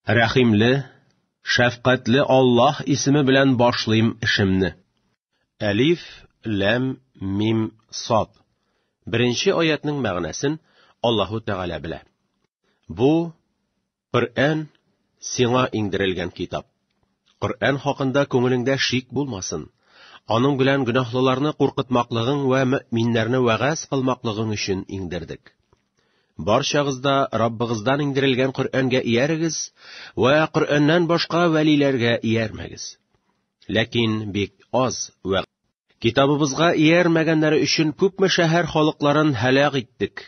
Рәхимле, шәфкатьле Аллаһ исеме белән башлыйм эшемне. Әлиф, Ләм, Мим, Сад. Беренче аятның мәгънәсен Аллаһу Тәгалә белә. Бу Коръән сиңа иңдерелгән китап. Коръән хакында күңелеңдә шик булмасын. Аның белән гөнаһлыларны куркытмаклыгың вә мөэминнәрне вәгазь кылмаклыгың өчен иңдердек. Барчагыз да Раббыгыздан иңдерелгән Коръәнгә иярегез вә Коръәннән башка вәлиләргә иярмәгез. Ләкин бик аз вә Китабыбызга иярмәгәннәре өчен күпме шәһәр халыкларын һәлак иттек.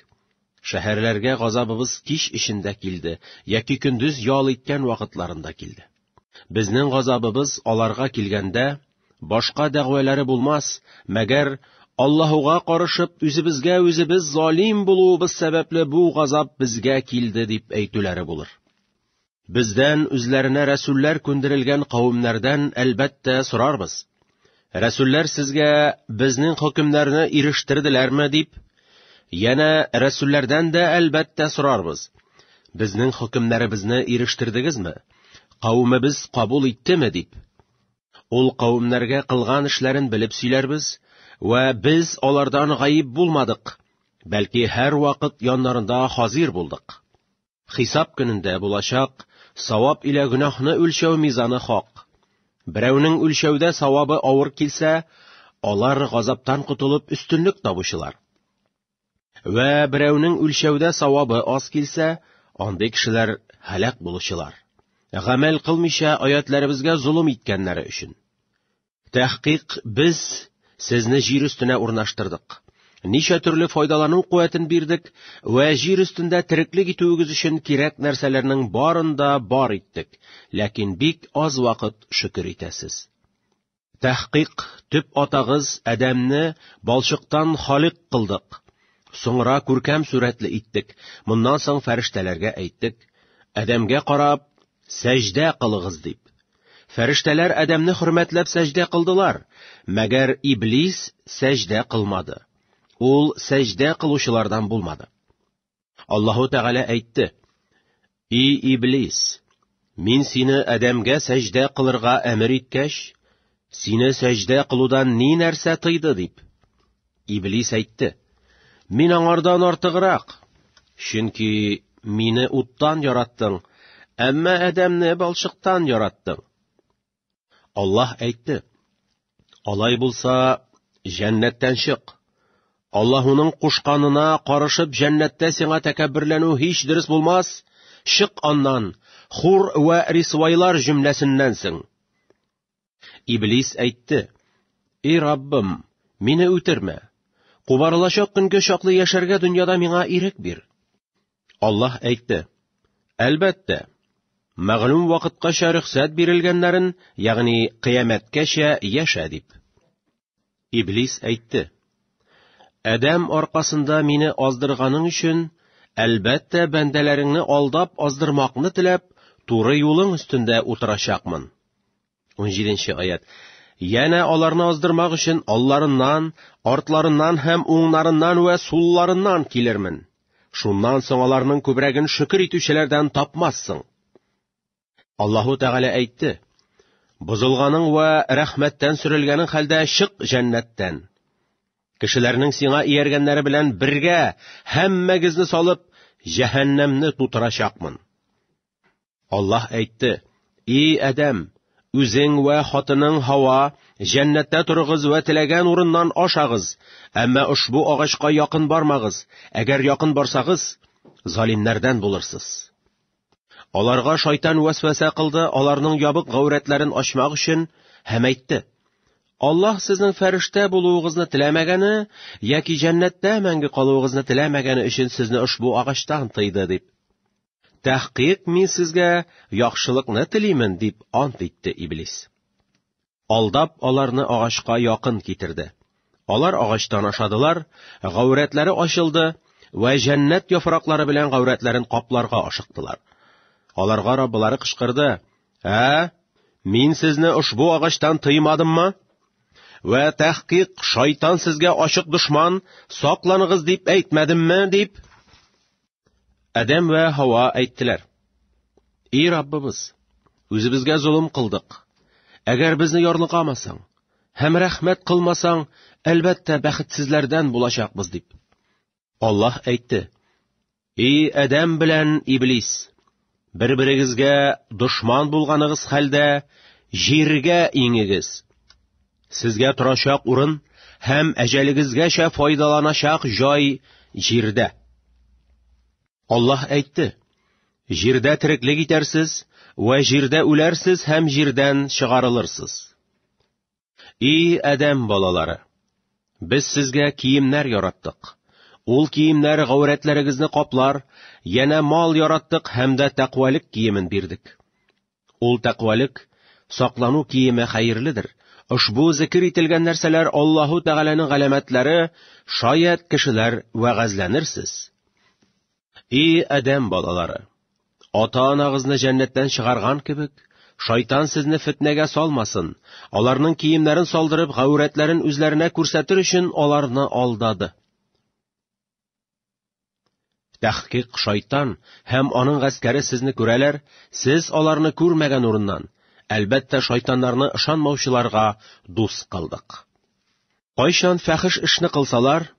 Шәһәрләргә газабыбыз кич эчендә килде яки көндез ял иткән вакытларында килде. Безнең газабыбыз аларга килгәндә, башка дәгъвалары булмас, мәгәр Аллаһуга карышып, үзебезгә үзебез залим булуыбыз сәбәпле бу газап безгә килде дип әйтүләре булыр. Бездән үзләренә рәсүлләр күндерелгән кавемнәрдән әлбәттә сорарбыз. Рәсүлләр сезгә безнең хөкемнәрне ирештерделәрме дип, янә рәсүлләрдән дә әлбәттә сорарбыз. Безнең хөкемнәребезне ирештердегезме? Кавемебез кабул иттеме дип. Ул кавемнәргә кылган эшләрен белеп сөйләрбез, вә без алардан гаиб булмадык, бәлки һәрвакыт яннарында хазир булдык. Хисап көнендә булачак савап илә гөнаһны үлчәү мизаны хак. Берәүнең үлчәүдә савабы авыр килсә, алар газаптан котылып өстенлек табучылар. Вә берәүнең үлчәүдә савабы аз килсә, андый кешеләр һәлак булучылар. Гамәл кылмыйча аятләребезгә золым иткәннәре өчен. Тәхкыйк без сезне җир өстенә урнаштырдык. Ничә төрле файдалану куәтен бирдек вә җир өстендә тереклек итүегез өчен кирәк нәрсәләрнең барын да бар иттек, ләкин бик аз вакыт шөкер итәсез. Тәхкыйк төп атагыз Адәмне балчыктан халик кылдык. Соңра күркәм сурәтле иттек. Моннан соң фәрештәләргә әйттек: Адәмгә карап, сәҗдә кылыгыз дип. Фәрештәләр Адәмне хөрмәтләп сәҗдә кылдылар, мәгәр Иблис сәҗдә кылмады. Ул сәҗдә кылучылардан булмады. Аллаһу Тәгалә әйтте: И Иблис, мин сине Адәмгә сәҗдә кылырга әмер иткәч, сине сәҗдә кылудан ни нәрсә тыйды дип. Иблис әйтте: Мин аңардан артыграк, чөнки мине уттан яраттың, әмма Адәмне балчыктан яраттың. Аллаһ әйтте: Алай булса, җәннәттән чык. Аллаһуның кушканына карышып җәннәттә сиңа тәкәбберләнү һич дөрес булмас. Чык аннан, хур вә рисвайлар җөмләсеннәнсең. Иблис әйтте: Эй Раббым, мине үтермә. Кубарылачак көнгә чаклы яшәргә дөньяда миңа ирек бир. Аллаһ әйтте: Әлбәттә, мәгълүм вакыткача рөхсәт бирелгәннәрен, ягъни кыямәткәчә яшә дип. Иблис әйтте: Адәм аркасында мине аздырганың өчен, әлбәттә, бәндәләреңне алдап аздырмакны теләп, туры юлың өстендә утырачакмын. 17 аят. Янә аларны аздырмак өчен алларыннан, артларыннан һәм уңнарыннан вә сулларыннан килермен. Шуннан соң аларның күбрәген шөкер итүчеләрдән тапмассың. Аллаһу Тәгалә әйтте: Бозылганың вә рәхмәттән сөрелгәнең хәлдә чык җәннәттән. Кешеләрнең сиңа ияргәннәре белән бергә һәммәгезне салып, җәһәннәмне тутырачакмын. Аллаһ әйтте: И Адәм, үзең вә хатының Һава җәннәттә торыгыз вә теләгән урыннан ашагыз, әмма ошбу агачка якын бармагыз. Әгәр якын барсагыз, залимнәрдән булырсыз. Аларга шайтан вәсвәсә кылды, аларның ябык гаурәтләрен ачмак өчен, һәм әйтте: Аллаһ сезнең фәрештә булуыгызны теләмәгәне яки җәннәттә мәңге калуыгызны теләмәгәне өчен сезне ошбу агачтан тыйды дип. Тәхкыйк мин сезгә яхшылыкны телимен, дип ант итте Иблис. Алдап аларны агачка якын китерде. Алар агачтан ашадылар, гаурәтләре ачылды вә җәннәт яфраклары белән гаурәтләрен капларга ашыктылар. Аларга Раббылары кычкырды: "Ә, мин сезне ошбу агачтан тыймадыммы? Вә тәхкыйк шайтан сезгә ачык дошман, сакланыгыз дип әйтмәдемме?" дип. Адәм вә Һава әйттеләр: И Раббыбыз, үзебезгә золым кылдык. Әгәр безне ярлыкамасаң һәм рәхмәт кылмасаң, әлбәттә, бәхетсезләрдән булачакбыз, дип. Аллаһ әйтте: И Адәм белән Иблис, бер-берегезгә дошман булганыгыз хәлдә җиргә иңегез. Сезгә торачак урын һәм әҗәлегезгәчә файдаланачак җай җирдә. Аллаһ әйтте: Җирдә тереклек итәрсез вә җирдә үләрсез һәм җирдән чыгарылырсыз. И Адәм балалары! Без сезгә киемнәр яраттык. Ул киемнәр гаурәтләрегезне каплар, янә мал яраттык һәм дә тәкъвалык киемен бирдек. Ул тәкъвалык, саклану киеме хәерледер. Ошбу зикер ителгән нәрсәләр Аллаһу Тәгаләнең галәмәтләре, шаять кешеләр вәгазьләнерсез. И Адәм балалары! Ата-анагызны җәннәттән чыгарган кебек, шайтан сезне фетнәгә салмасын, аларның киемнәрен салдырып, гаурәтләрен үзләренә күрсәтер өчен аларны алдады. Тәхкик шайтан һәм аның гаскәре сезне күрәләр, сез аларны күрмәгән урыннан. Әлбәттә, шайтаннарны ышанмаучыларга дус кылдык. Кайчан фәхиш эшне кылсалар,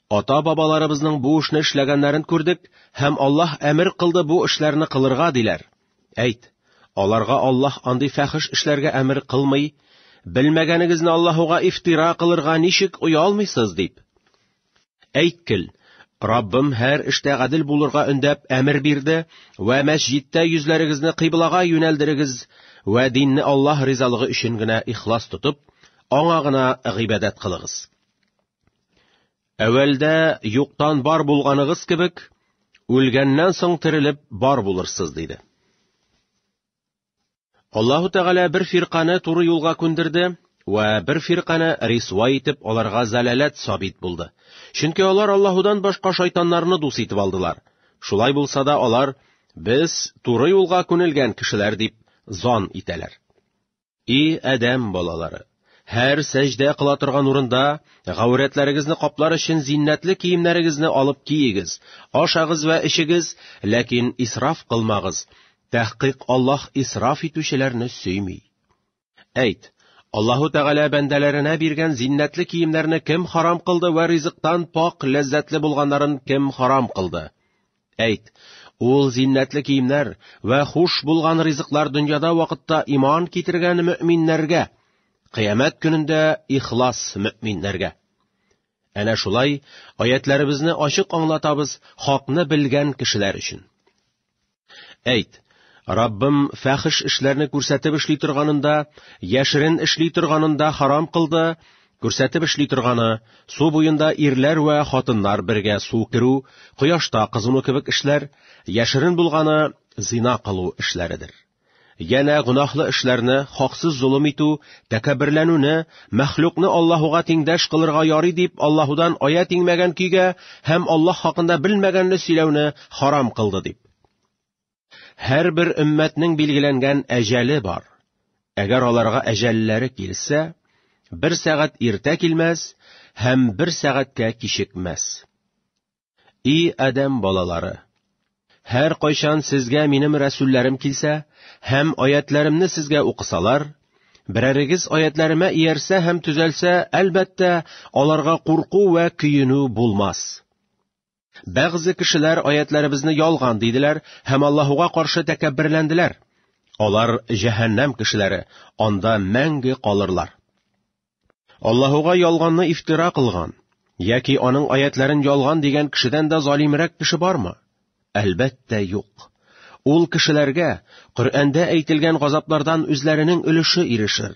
ата-бабаларыбызның бу эшне эшләгәннәрен күрдек һәм Аллаһ әмер кылды бу эшләрне кылырга, диләр. Әйт, аларга Аллаһ андый фәхиш эшләргә әмер кылмый, белмәгәнегезне Аллаһуга ифтира кылырга ничек оялмыйсыз, дип. Әйткел, Раббым һәр эштә гадел булырга өндәп әмер бирде вә мәсҗидтә йөзләрегезне кыйблага юнәлдерегез вә динне Аллаһ ризалыгы өчен генә ихлас тотып, аңа гына гыйбадәт кылыгыз. Әүвәлдә юктан бар булганыгыз кебек, үлгәннән соң терелеп бар булырсыз, диде. Аллаһу Тәгалә бер фирканы туры юлга күндерде вә бер фирканы рисвай итеп аларга залаләт сабит булды. Чөнки алар Аллаһудан башка шайтаннарны дус итеп алдылар. Шулай булса да алар без туры юлга күнелгән кешеләр дип зан итәләр. И Адәм балалары! Һәр сәҗдә кыла торган урында гаурәтләрегезне каплар өчен зиннәтле киемнәрегезне алып киегез, ашагыз вә эчегез, ләкин исраф кылмагыз. Тәхкыйк Аллаһ исраф итүчеләрне сөйми. Әйт, Аллаһу Тәгалә бәндәләренә биргән зиннәтле киемнәрне кем харам кылды вә ризыктан пак, ләззәтле булганнарын кем харам кылды? Әйт, ул зиннәтле киемнәр вә хуш булган ризыклар дөньяда вакытта иман китергән мөэминнәргә, кыямәт көнендә ихлас мөэминнәргә. Әнә шулай аятләребезне ачык аңлатабыз хакны белгән кешеләр өчен. Әйт, Раббым фәхиш эшләрне күрсәтеп эшли торганында, яшерен эшли торганында харам кылды, күрсәтеп эшли торганы, су буенда ирләр вә хатыннар бергә су керү, кояшта кызыну кебек эшләр, яшерен булганы зина кылу эшләредер. Янә гөнаһлы эшләрне, хаксыз золым итү, тәкәбберләнүне, мәхлукны Аллаһуга тиңдәш кылырга ярый дип Аллаһудан аят иңмәгән көйгә һәм Аллаһ хакында белмәгәнне сөйләүне харам кылды дип. Һәрбер өммәтнең билгеләнгән әҗәле бар. Әгәр аларга әҗәлләре килсә, бер сәгать иртә килмәс һәм бер сәгатькә кичекмәс. И Адәм балалары! Һәр кайчан сезгә минем рәсүлләрем килсә һәм аятларымны сезгә укысалар, берәрегез аятларыма иярсә һәм төзәлсә, әлбәттә, аларга курку вә көенү булмас. Бәгъзе кешеләр аятларыбызны ялган диделәр һәм Аллаһуга каршы тәкәбберләнделәр. Алар җәһәннәм кешеләре, анда мәңге калырлар. Аллаһуга ялганны ифтира кылган яки аның аятларын ялган дигән кешедән дә залимрәк кеше бармы? Әлбәттә, юк. Ул кешеләргә Коръәндә әйтелгән газаплардан үзләренең өлеше ирешер.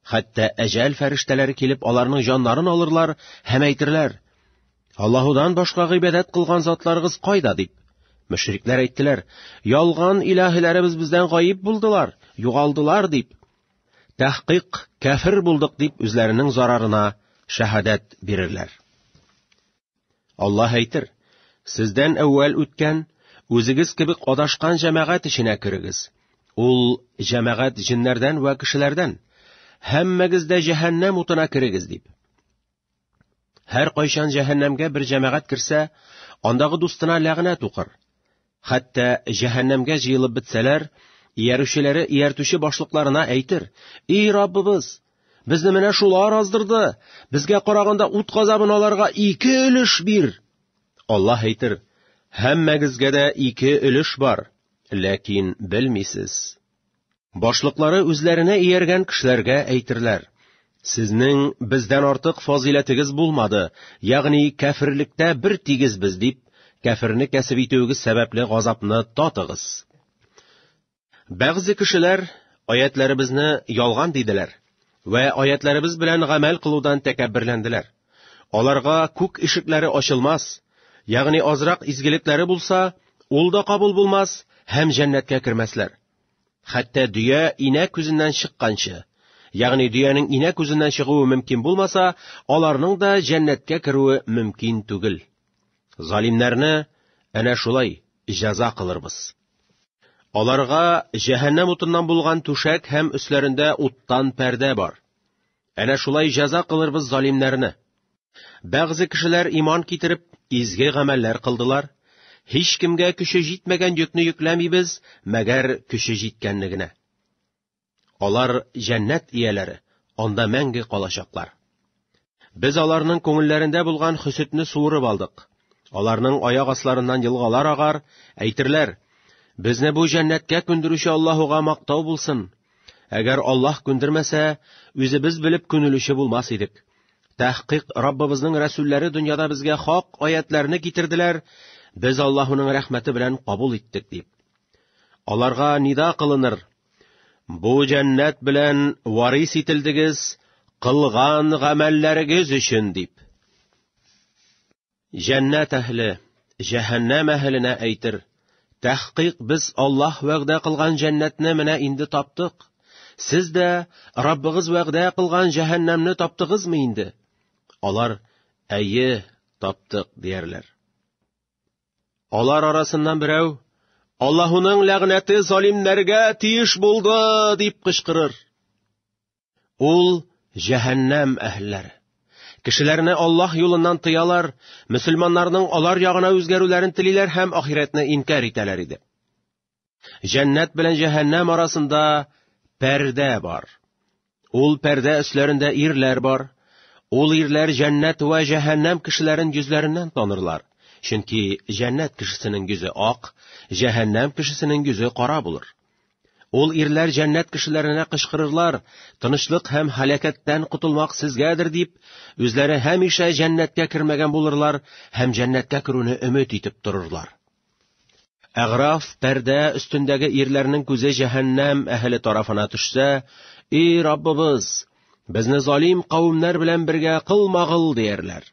Хәтта әҗәл фәрештәләре килеп аларның җаннарын алырлар һәм әйтерләр: Аллаһудан башка гыйбадәт кылган затларыгыз кайда дип. Мөшрикләр әйттеләр: Ялган илаһиләребез бездән гаип булдылар, югалдылар дип. Тәхкыйк кафир булдык дип үзләренең зарарына шәһадәт бирерләр. Аллаһ әйтер: Сездән әүвәл үткән, үзегез кебек адашкан җәмәгать эченә керегез. Ул җәмәгать җеннәрдән вә кешеләрдән. Һәммәгез дә җәһәннәм утына керегез дип. Һәр кайчан җәһәннәмгә бер җәмәгать керсә, андагы дустына ләгънәт укыр. Хәтта җәһәннәмгә җыелып бетсәләр, иярүчеләре ияртүче башлыкларына әйтер: "И Раббыбыз, безне менә шулар аздырды, безгә караганда ут газабын аларга ике өлеш бир." Аллаһ әйтер: "Һәммәгезгә дә ике өлеш бар, ләкин белмисез." Башлыклары үзләренә ияргән кешеләргә әйтерләр: "Сезнең бездән артык фазыйләтегез булмады, ягъни кәферлектә бер тигезбез дип, кәферне кәсеп итүегез сәбәпле газапны татыгыз." Бәгъзе кешеләр аятларыбызны ялган диделәр вә аятларыбыз белән гамәл кылудан тәкәбберләнделәр. Аларга күк ишекләре ачылмас, ягъни азрак изгелекләре булса, ул да кабул булмас һәм җәннәткә кермәсләр. Хәтта дөя инә күзеннән чыкканчы, ягъни дөянең инә күзеннән чыгуы мөмкин булмаса, аларның да җәннәткә керүе мөмкин түгел. Залимнәрне әнә шулай җәза кылырбыз. Аларга җәһәннәм утыннан булган түшәк һәм өсләрендә уттан пәрдә бар. Әнә шулай җәза кылырбыз залимнәрне. Бәгъзе кешеләр иман китереп, изге гамәлләр кылдылар. Һич кемгә көче җитмәгән йөкне йөкләмибез, мәгәр көче җиткәнне генә. Алар җәннәт ияләре, анда мәңге калачаклар. Без аларның күңелләрендә булган хөсетне суырып алдык. Аларның аяк асларыннан елгалар агар, әйтерләр: "Безне бу җәннәткә күндерүче Аллаһуга мактау булсын. Әгәр Аллаһ күндермәсә, үзебез белеп күнелүче булмас идек. Тәхкыйк Раббыбызның рәсүлләре дөньяда безгә хак аятларны китерделәр, без Аллаһуның рәхмәте белән кабул иттек", дип. Аларга нида кылыныр: "Бу җәннәт белән варис ителдегез кылган гамәлләрегез өчен", дип. Җәннәт әһле җәһәннәм әһеленә әйтер: "Тәхкыйк без Аллаһ вәгъдә кылган җәннәтне менә инде таптык. Сез дә Раббыгыз вәгъдә кылган җәһәннәмне таптыгызмы инде?" Алар: "Әйе, таптык", диярләр. Алар арасыннан берәү: "Аллаһуның ләгънәте залимнәргә тиеш булды", дип кычкырыр. Ул җәһәннәм әһелләре. Кешеләрне Аллаһ юлыннан тыялар, мөселманнарның алар ягына үзгәрүләрен телиләр һәм ахирәтне инкяр итәләр иде. Җәннәт белән җәһәннәм арасында пәрдә бар. Ул пәрдә өсләрендә ирләр бар. Ул ирләр җәннәт вә җәһәннәм кешеләрен йөзләреннән танырлар. Чөнки җәннәт кешесенең йөзе ак, җәһәннәм кешесенең йөзе кара булыр. Ул ирләр җәннәт кешеләренә кычкырырлар: "Тынычлык һәм һәлакәттән котылмак сезгәдер", дип, үзләре һәмишә җәннәткә кермәгән булырлар һәм җәннәткә керүне өмет итеп торырлар. Әграф пәрдә өстендәге ирләрнең күзе җәһәннәм әһеле тарафына төшсә: "И Раббыбыз, безне залим кавемнәр белән бергә кылмагыл", диярләр.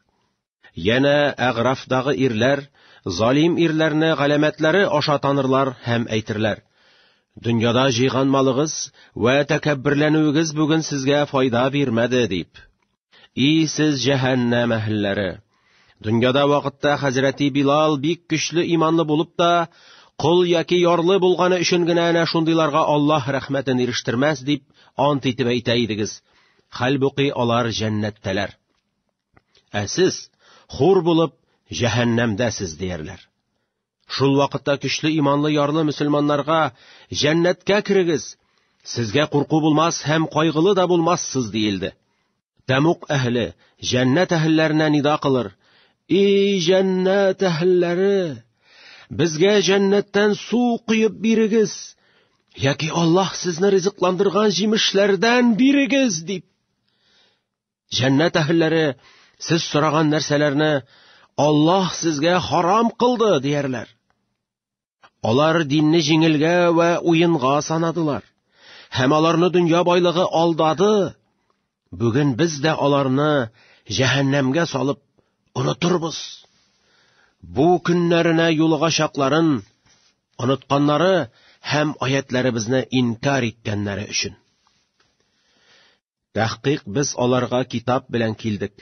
Янә Әграфдагы ирләр залим ирләрне галәмәтләре аша танырлар һәм әйтерләр: "Дөньяда җыйган малыгыз вә тәкәбберләнүегез бүген сезгә файда бирмәде", дип. И сез җәһәннәм әһелләре! Дөньяда вакытта хәзрәти Билал бик көчле иманлы булып та, кол яки ярлы булганы өчен генә әнә шундыйларга Аллаһ рәхмәтен ирештермәс дип ант итеп әйтә идегез. Хәлбуки алар җәннәттәләр. Ә сез хур булып җәһәннәмдәсез, диярләр. Шул вакытта көчле иманлы ярлы мөселманнарга: "Җәннәткә керегез, сезгә курку булмас һәм кайгылы да булмассыз", диелде. Тәмук әһле җәннәт әһелләренә нида кылыр: "И җәннәт әһелләре, безгә җәннәттән су коеп бирегез, яки Аллаһ сезне ризыкландырган җимешләрдән бирегез", дип. Җәннәт әһелләре: "Сез сораган нәрсәләрне Аллаһ сезгә харам кылды", диярләр. Алар динне җиңелгә вә уенга санадылар, һәм аларны дөнья байлыгы алдады. Бүген без дә аларны җәһәннәмгә салып онытырбыз. Бу көннәренә юлыгачакларын онытканнары һәм аятларыбызны инкар иткәннәре өчен. Тәхкыйк без аларга китап белән килдек.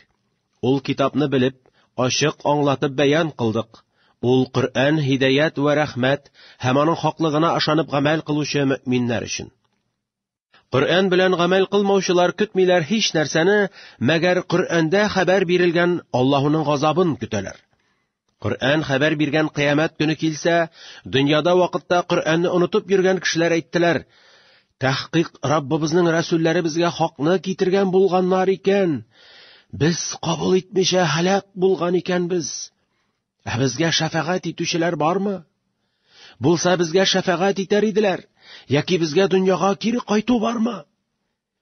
Ул китапны белеп, ачык аңлатып бәян кылдык. Ул Коръән һидаят вә рәхмәт һәм аның хаклыгына ышанып гамәл кылучы мөэминнәр өчен. Коръән белән гамәл кылмаучылар көтмиләр һич нәрсәне, мәгәр Коръәндә хәбәр бирелгән Аллаһуның газабын көтәләр. Коръән хәбәр биргән кыямәт көне килсә, дөньяда вакытта Коръәнне онытып йөргән кешеләр әйттеләр: "Тәхкыйк Раббыбызның рәсүлләре безгә хакны китергән булганнар икән, без кабул итмичә һәлак булган икәнбез. Ә безгә шәфәгать итүчеләр бармы? Булса безгә шәфәгать итәр иделәр, яки безгә дөньяга кире кайту бармы?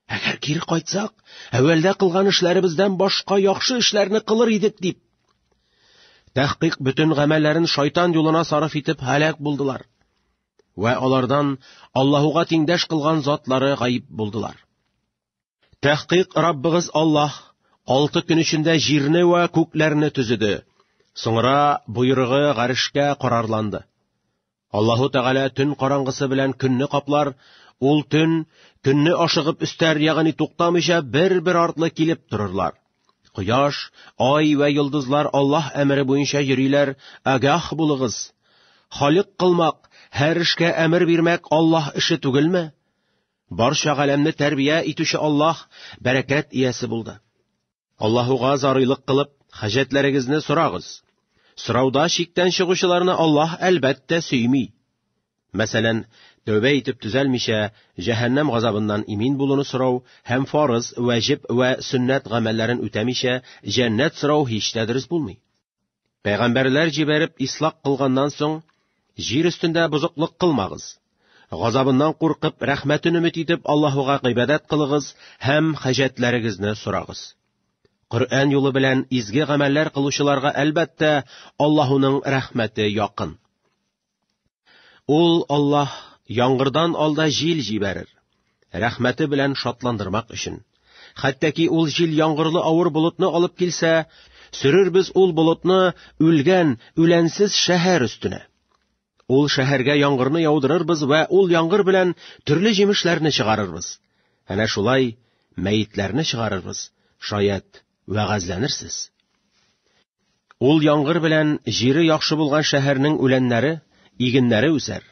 Әгәр кире кайтсак, әүвәлдә кылган эшләребездән башка яхшы эшләрне кылыр идек, дип. Тәхкыйк бөтен гамәлләрен шайтан юлына сарыф итеп һәлак булдылар. Вә алардан Аллаһуга тиңдәш кылган затлары гаип булдылар. Тәхкыйк Раббыгыз Аллаһ 6 көн эчендә җирне вә күкләрне төзеде. Соңра боерыгы гарешкә карарланды. Аллаһу Тәгалә төн караңгысы белән көнне каплар, ул төн көнне ашыгып өстәр, ягъни туктамыйча бер-бер артлы килеп торырлар. Кояш, ай вә йолдызлар Аллаһ әмере буенча йөриләр, агаһ булыгыз. Халык кылмак, һәр эшкә әмер бирмәк Аллаһ эше түгелме? Барча галәмне тәрбия итүче Аллаһ бәрәкәт иясе булды. Аллаһуга зарыйлык кылып, хаҗәтләрегезне сорагыз. Сорауда чиктән чыгучыларны Аллаһ әлбәттә сөйми. Мәсәлән, тәүбә итеп төзәлмичә, җәһәннәм газабыннан имин булуны сорау һәм фарыз, вәҗиб вә сөннәт гамәлләрен үтәмичә җәннәт сорау һич тә дөрес булмый. Пәйгамбәрләр җибәреп ислах кылганнан соң, җир өстендә бозыклык кылмагыз. Газабыннан куркып, рәхмәтен өмет итеп Аллаһуга гыйбадәт кылыгыз һәм хаҗәтләрегезне сорагыз. Коръән юлы белән изге гамәлләр кылучыларга әлбәттә Аллаһуның рәхмәте якын. Ул Аллаһ яңгырдан алда җил җибәрер, рәхмәте белән шатландырмак өчен. Хәтта ки ул җил яңгырлы авыр болытны алып килсә, сөрербез ул болытны үлгән, үләнсез шәһәр өстенә. Ул шәһәргә яңгырны яудырырбыз вә ул яңгыр белән төрле җимешләрне чыгарырбыз. Әнә шулай мәетләрне чыгарырбыз, шаять вәгазьләнерсез. Ул яңгыр белән җире яхшы булган шәһәрнең үләннәре, игеннәре үсәр.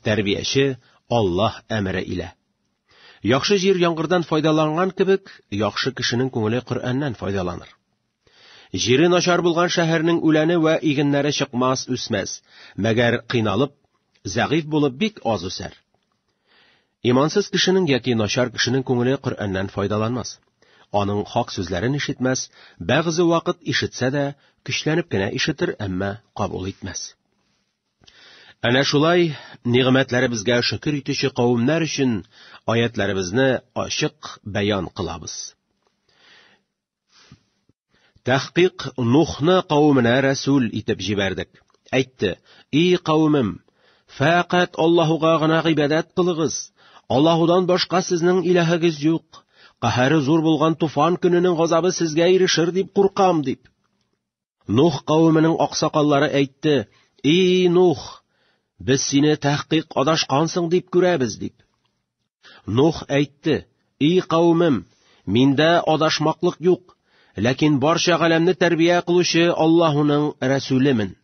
Тәрбияче Аллаһ әмере илә. Яхшы җир яңгырдан файдаланган кебек, яхшы кешенең күңеле Коръәннән файдаланыр. Җире начар булган шәһәрнең үләне вә игеннәре чыкмас, үсмәс, мәгәр кыйналып, зәгыйфь булып бик аз үсәр. Имансыз кешенең яки начар кешенең күңеле Коръәннән файдаланмас. Аның хак сүзләрен ишетмәс, бәгъзе вакыт ишетсә дә, көчләнеп кенә ишетер, әмма кабул итмәс. Әнә шулай нигъмәтләребезгә шөкер итүче кавемнәр өчен аятларыбызны ачык бәян кылабыз. Тәхкыйк Нухны кавеменә рәсүл итеп җибәрдек. Әйтте: "И кавемем, фәкать Аллаһуга гына гыйбадәт кылыгыз. Аллаһудан башка сезнең илаһыгыз юк. Каһәре зур булган туфан көненең газабы сезгә ирешер дип куркам", дип. Нух кавеменең аксакаллары әйтте: "И Нух, без сине тәхкыйк адашкансың дип күрәбез", дип. Нух әйтте: "И кавемем, миндә адашмаклык юк, ләкин барча галәмне тәрбия кылучы Аллаһуның рәсүлемен.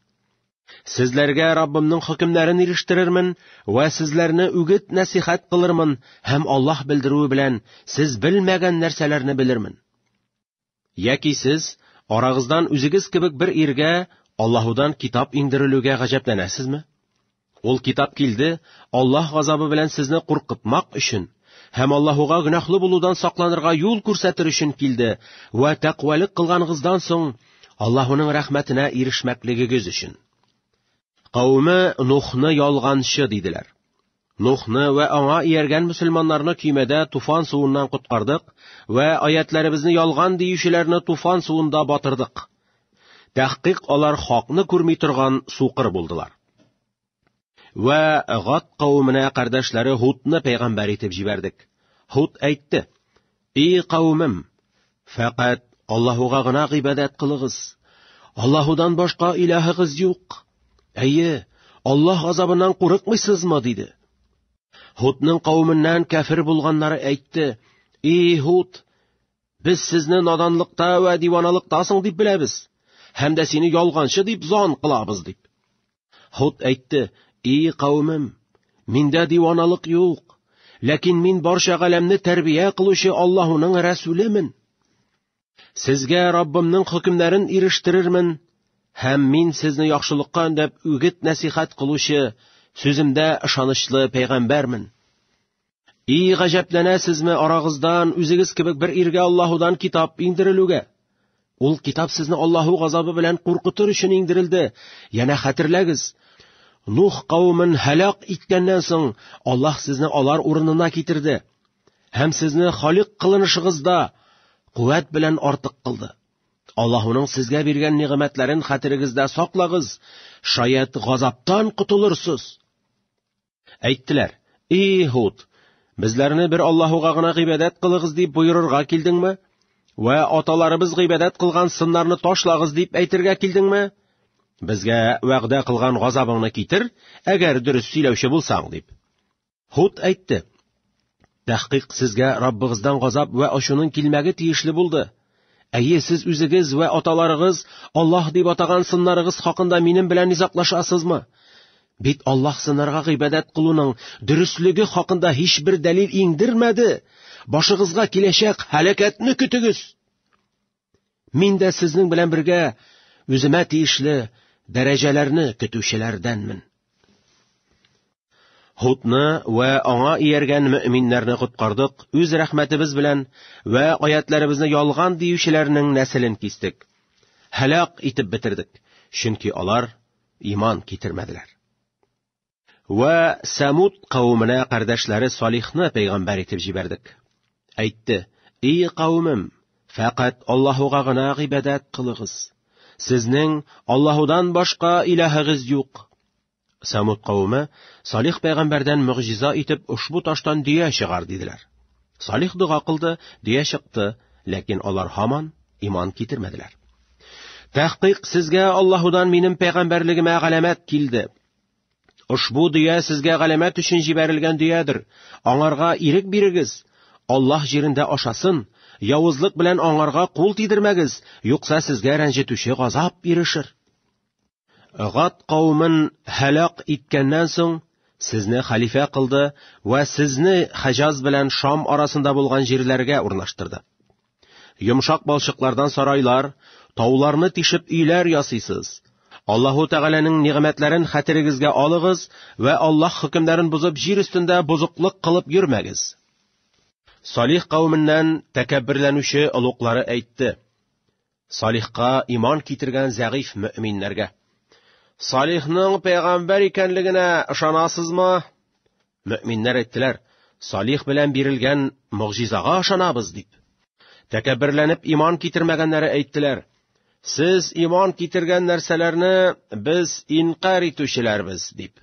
Сезләргә Раббымның хөкемнәрен ирештерермен вә сезләрне үгет нәсихәт кылырмын һәм Аллаһ белдерүе белән сез белмәгән нәрсәләрне белермен. Яки сез арагыздан үзегез кебек бер иргә Аллаһудан китап иңдерелүгә гаҗәпләнәсезме? Ул китап килде Аллаһ газабы белән сезне куркытмак өчен һәм Аллаһуга гөнаһлы булудан сакланырга юл күрсәтер өчен килде вә тәкъвалык кылганыгыздан соң Аллаһуның рәхмәтенә ирешмәклегегез өчен. Кавеме Нухны ялганчы диделәр. Нухны вә аңа ияргән мөселманнарны көймәдә туфан суыннан коткардык вә аятларыбызны ялган диючеләрне туфан суында батырдык. Тәхкыйк алар хакны күрми торган сукыр булдылар. Вә Гад кавеменә кардәшләре Һудны пәйгамбәр итеп җибәрдек. Һуд әйтте: "И кавемем, фәкать Аллаһуга гына гыйбадәт кылыгыз. Аллаһудан башка илаһыгыз юк. Әйе, Аллаһ газабыннан курыкмыйсызмы?" диде. Һудның кавеменнән кәфер булганнары әйтте: "И Һуд, без сезне наданлыкта вә диваналыктасың дип беләбез, һәм дә сине ялганчы дип зан кылабыз", дип. Һуд әйтте: "И кавемем, миндә диваналык юк, ләкин мин барча галәмне тәрбия кылучы Аллаһуның рәсүлемен. Сезгә Раббымның хөкемнәрен ирештерермен. Һәм мин сезне яхшылыкка өндәп үгет нәсихәт кылучы, сүземдә ышанычлы пәйгамбәрмен. И гаҗәпләнәсезме арагыздан үзегез кебек бер иргә Аллаһудан китап иңдерелүгә? Ул китап сезне Аллаһу газабы белән куркытыр өчен иңдерелде. Янә хәтерләгез, Нух кавемен һәлак иткәннән соң Аллаһ сезне алар урынына китерде һәм сезне халик кылынышыгызда куәт белән артык кылды. Аллаһуның сезгә биргән нигъмәтләрен хәтерегездә саклагыз, шаять газаптан котылырсыз. Әйттеләр: "И Һуд, безләрне бер Аллаһуга гына гыйбадәт кылыгыз дип боерырга килдеңме? Вә аталарыбыз гыйбадәт кылган сыннарны ташлагыз дип әйтергә килдеңме? Безгә вәгъдә кылган газабыңны китер, әгәр дөрес сөйләүче булсаң", дип. Һуд әйтте: "Тәхкыйк сезгә Раббыгыздан газап вә ачуның килмәге тиешле булды. Әйе, сез үзегез вә аталарыгыз Аллаһ дип атаган сыннарыгыз хакында минем белән низаклашасызмы? Бит Аллаһ сыннарга гыйбадәт кылуның дөреслеге хакында һичбер дәлил иңдермәде. Башыгызга киләчәк һәлакәтне көтегез. Мин дә сезнең белән бергә үземә тиешле дәрәҗәләрне көтүчеләрдәнмен. Һудны вә аңа ияргән мөэминнәрне коткардык үз рәхмәтебез белән вә аятләребезне ялган диючеләрнең нәселен кистек. Һәлак итеп бетердек, чөнки алар иман китермәделәр. Вә Сәмуд кавеменә кардәшләре Салихны пәйгамбәр итеп җибәрдек. Әйтте: "И кавемем, фәкать Аллаһуга гына гыйбадәт кылыгыз. Сезнең Аллаһудан башка илаһыгыз юк." Сәмуд кавеме Салих пәйгамбәрдән могҗиза итеп ошбу таштан дөя чыгар диделәр. Салих дога кылды, дөя чыкты, ләкин алар һаман иман китермәделәр. Тәхкыйк сезгә Аллаһудан минем пәйгамбәрлегемә галәмәт килде. Ошбу дөя сезгә галәмәт өчен җибәрелгән дөядер. Аңарга ирек бирегез. Аллаһ җирендә ашасын, явызлык белән аңарга кул тидермәгез, юкса сезгә рәнҗетүче газап ирешер. Гад кавемен һәлак иткәннән соң, сезне хәлифә кылды вә сезне Хаҗаз белән Шам арасында булган җирләргә урнаштырды. Йомшак балчыклардан сарайлар, тауларны тишеп өйләр ясыйсыз. Аллаһу Тәгаләнең нигъмәтләрен хәтерегезгә алыгыз вә Аллаһ хөкемнәрен бозып җир өстендә бозыклык кылып йөрмәгез. Салих кавеменнән тәкәбберләнүче олуглары әйтте: Салихка иман китергән зәгыйфь мөэминнәргә: Салихның пәйгамбәр икәнлегенә ышанасызмы? Мөэминнәр әйттеләр: Салих белән бирелгән могҗизага ышанабыз, дип. Тәкәбберләнеп иман китермәгәннәре әйттеләр: Сез иман китергән нәрсәләрне без инкарь итүчеләрбез, дип.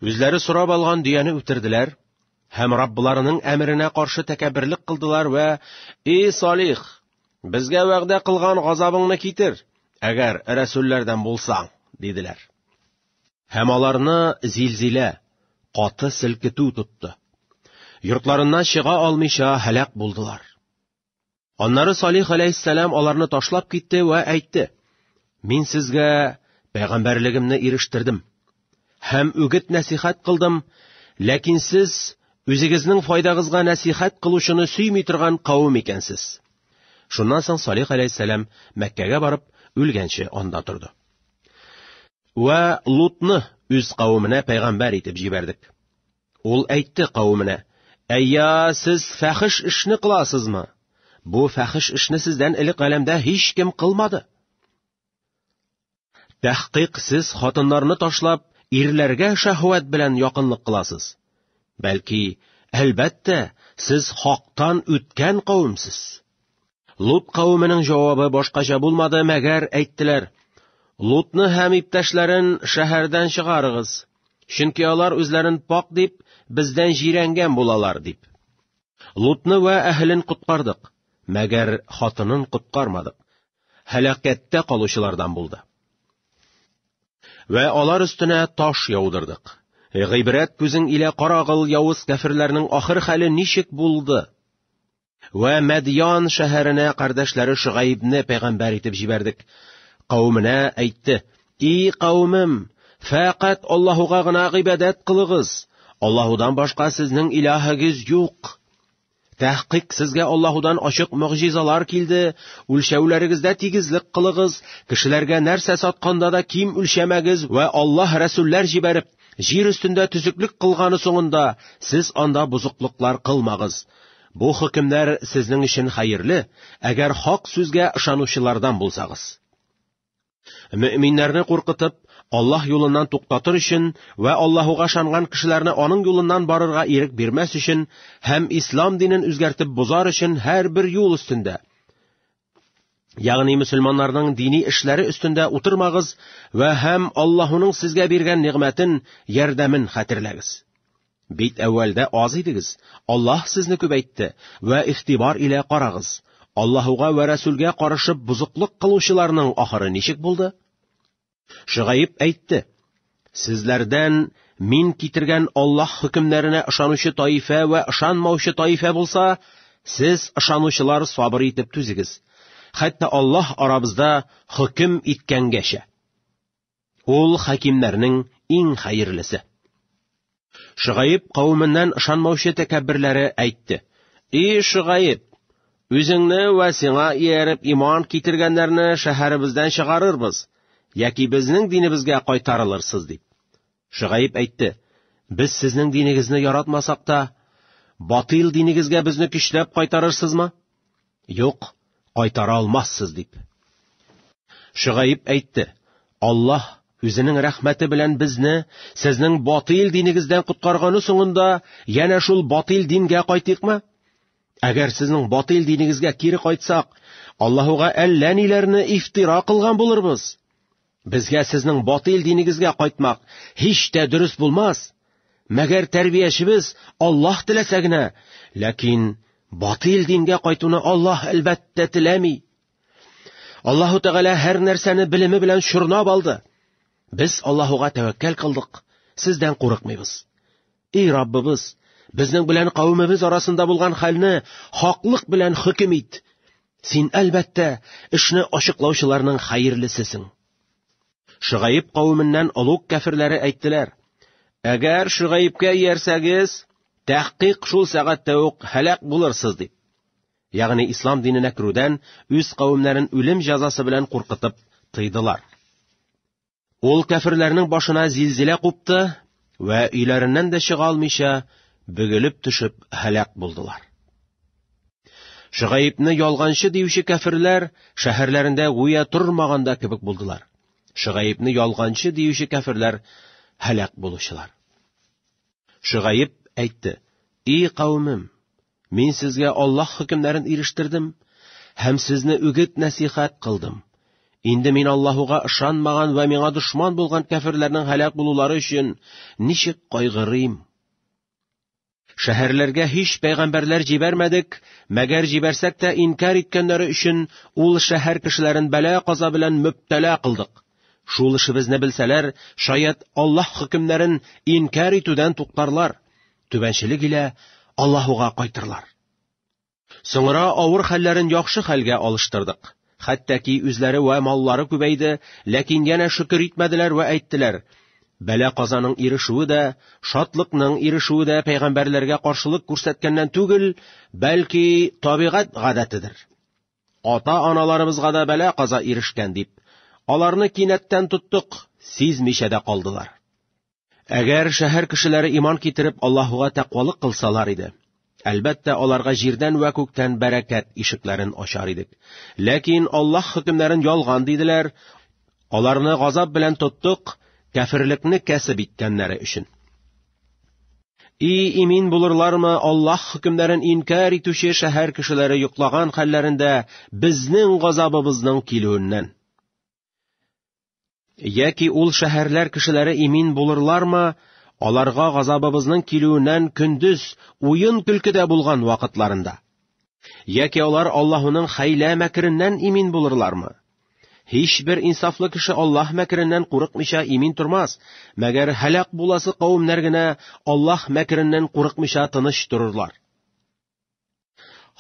Үзләре сорап алган дөяне үтерделәр һәм Раббларының әмеренә каршы тәкәбберлек кылдылар вә: "И Салих, безгә вәгъдә кылган газабыңны китер, әгәр рәсүлләрдән булсаң", диделәр. Һәм аларны зилзилә, каты селкетү тотты. Йортларыннан чыга алмыйча һәлак булдылар. Аннары Салих алейһиссәлам аларны ташлап китте вә әйтте: "Мин сезгә пәйгамбәрлегемне ирештердем һәм үгет нәсихәт кылдым, ләкин сез үзегезнең файдагызга нәсихәт кылучыны сөйми торган кавем икәнсез." Шуннан соң Салих алейһиссәлам Мәккәгә барып, үлгәнче анда торды. Вә Лутны үз кавеменә пәйгамбәр итеп җибәрдек. Ул әйтте кавеменә: "Әйя, сез фәхиш эшне кыласызмы? Бу фәхиш эшне сездән элек галәмдә һичкем кылмады. Тәхкыйк сез хатыннарны ташлап, ирләргә шәһвәт белән якынлык кыласыз. Бәлки, әлбәттә, сез хактан үткән кавемсез." Лут кавеменең җавабы башкача булмады, мәгәр әйттеләр: Лутны һәм иптәшләрен шәһәрдән чыгарыгыз, чөнки алар үзләрен пак дип, бездән җирәнгән булалар, дип. Лутны вә әһелен коткардык, мәгәр хатынын коткармадык. Һәлакәттә калучылардан булды. Вә алар өстенә таш яудырдык. Гыйбрәт күзең илә карагыл явыз кәферләрнең ахыр хәле ничек булды? Вә Мәдьян шәһәренә кардәшләре Шөгаибне пәйгамбәр итеп җибәрдек. Кавеменә әйтте: "И кавемем, фәкать Аллаһуга гына гыйбадәт кылыгыз. Аллаһудан башка сезнең илаһыгыз юк. Тәхкыйк сезгә Аллаһудан ачык могҗизалар килде, үлчәүләрегездә тигезлек кылыгыз, кешеләргә нәрсә сатканда да ким үлчәмәгез вә Аллаһ рәсүлләр җибәреп, җир өстендә төзеклек кылганы соңында сез анда бозыклыклар кылмагыз. Бу хөкемнәр сезнең өчен хәерле, әгәр хак сүзгә ышанучылардан булсагыз. Мөэминнәрне куркытып, Аллаһ юлыннан туктатыр өчен вә Аллаһуга ышанган кешеләрне аның юлыннан барырга ирек бирмәс өчен һәм ислам динен үзгәртеп бозар өчен һәрбер юл өстендә, ягъни мөселманнарның дини эшләре өстендә утырмагыз вә һәм Аллаһуның сезгә биргән нигъмәтен, ярдәмен хәтерләгез. Бит әүвәлдә аз идегез, Аллаһ сезне күбәйтте вә игътибар илә карагыз. Аллаһуга вә Рәсүлгә карышып бозыклык кылучыларның ахыры ничек булды? Шөгаиб әйтте: Сезләрдән мин китергән Аллаһ хөкемнәренә ышанучы таифә вә ышанмаучы таифә булса, сез ышанучылар сабыр итеп түзегез, хәтта Аллаһ арабызда хөкем иткәнгәчә. Ул хакимнәрнең иң хәерлесе. Шөгаиб кавеменнән ышанмаучы тәкәбберләре әйтте: "И Шөгаиб, үзеңне вә сиңа ияреп иман китергәннәрне шәһәребездән чыгарырбыз, яки безнең динебезгә кайтарылырсыз", дип. Шөгаиб әйтте: "Без сезнең динегезне яратмасак та, батил динегезгә безне көчләп кайтарырсызмы? Юк, кайтара алмассыз", дип. Шөгаиб әйтте: "Аллаһ үзенең рәхмәте белән безне сезнең батил динегездән коткарганы соңында янә шул батил дингә кайтыйкмы? Әгәр сезнең батил динегезгә кире кайтсак, Аллаһуга әллә ниләрне ифтира кылган булырбыз. Безгә сезнең батил динегезгә кайтмак һич тә дөрес булмас. Мәгәр тәрбиячебез Аллаһ теләсә генә, ләкин батил дингә кайтуны Аллаһ әлбәттә теләми. Аллаһу Тәгалә һәр нәрсәне белеме белән чорнап алды. Без Аллаһуга тәвәккәл кылдык, сездән курыкмыйбыз. Эй Раббыбыз, безнең белән кавемебез арасында булган хәлне хаклык белән хөкем ит. Син әлбәттә эшне ачыклаучыларның хәерлесесең. Шөгаиб кавеменнән олуг кәферләре әйттеләр: Әгәр Шөгаибкә иярсәгез, тәхкыйк шул сәгатьтә үк һәлак булырсыз, дип. Ягъни ислам диненә керүдән үз кавемнәрен үлем җәзасы белән куркытып тыйдылар. Ул кәферләрнең башына зилзилә купты вә өйләреннән дә чыга алмыйча бөгелеп төшеп һәлак булдылар. Шөгаибне ялганчы диюче кәферләр шәһәрләрендә гүя тормаганда кебек булдылар. Шөгаибне ялганчы диюче кәферләр һәлак булучылар. Шөгаиб әйтте: "И кавемем, мин сезгә Аллаһ хөкемнәрен ирештердем һәм сезне үгет нәсихәт кылдым. Инде мин Аллаһуга ышанмаган вә миңа дошман булган кәферләрнең һәлак булулары өчен ничек кайгырыйм? Шәһәрләргә һич пәйгамбәрләр җибәрмәдек, мәгәр җибәрсәк тә инкяр иткәннәре өчен ул шәһәр кешеләрен бәла-каза белән мөбтәлә кылдык. Шул эшебезне белсәләр, шаять Аллаһ хөкемнәрен инкяр итүдән туктарлар, түбәнчелек илә Аллаһуга кайтырлар. Соңра авыр хәлләрен яхшы хәлгә алыштырдык. Хәтта ки үзләре вә маллары күбәйде, ләкин янә шөкер итмәделәр вә әйттеләр: Бәла-казаның ирешүе дә, шатлыкның ирешүе дә пәйгамбәрләргә каршылык күрсәткәннән түгел, бәлки табигать гадәтедер. Ата-аналарыбызга да бәла-каза ирешкән дип, аларны кинәттән тоттык, сизмичә дә калдылар. Әгәр шәһәр кешеләре иман китереп Аллаһуга тәкъвалык кылсалар иде, әлбәттә, аларга җирдән вә күктән бәрәкәт ишекләрен ачар идек. Ләкин Аллаһ хөкемнәрен ялган диделәр, аларны газап белән тоттык, кәферлекне кәсеп иткәннәре өчен. И имин булырлармы Аллаһ хөкемнәрен инкяр итүче шәһәр кешеләре йоклаган хәлләрендә безнең газабыбызның килүеннән? Яки ул шәһәрләр кешеләре имин булырлармы, аларга газабыбызның килүеннән көндез уен-көлкедә булган вакытларында? Яки алар Аллаһуның хәйлә мәкереннән имин булырлармы? Һичбер инсафлы кеше Аллаһ мәкереннән курыкмыйча имин тормас, мәгәр һәлак буласы кавемнәр генә Аллаһ мәкереннән курыкмыйча тыныч торырлар.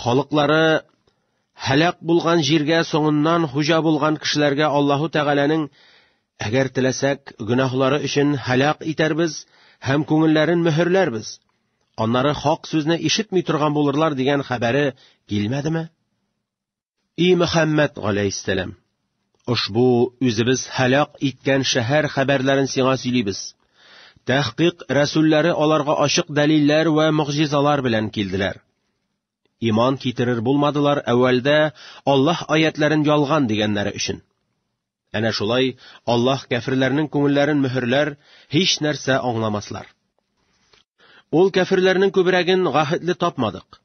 Халыклары һәлак булган җиргә соңыннан хуҗа булган кешеләргә Аллаһу Тәгаләнең әгәр теләсәк, гөнаһлары өчен һәлак итәрбез һәм күңелләрен мөһерләрбез. Аннары хак сүзне ишетми торган булырлар дигән хәбәре килмәдеме? И Мөхәммәд галәйһиссәлам, ошбу үзебез һәлак иткән шәһәр хәбәрләрен сиңа сөйлибез. Тәхкыйк рәсүлләре аларга ачык дәлилләр вә могҗизалар белән килделәр. Иман китерер булмадылар әүвәлдә Аллаһ аятләрен ялган дигәннәре өчен. Әнә шулай Аллаһ кәферләрнең күңелләрен мөһерләр, һич нәрсә аңламаслар. Ул кәферләрнең күбрәген гаһедле тапмадык.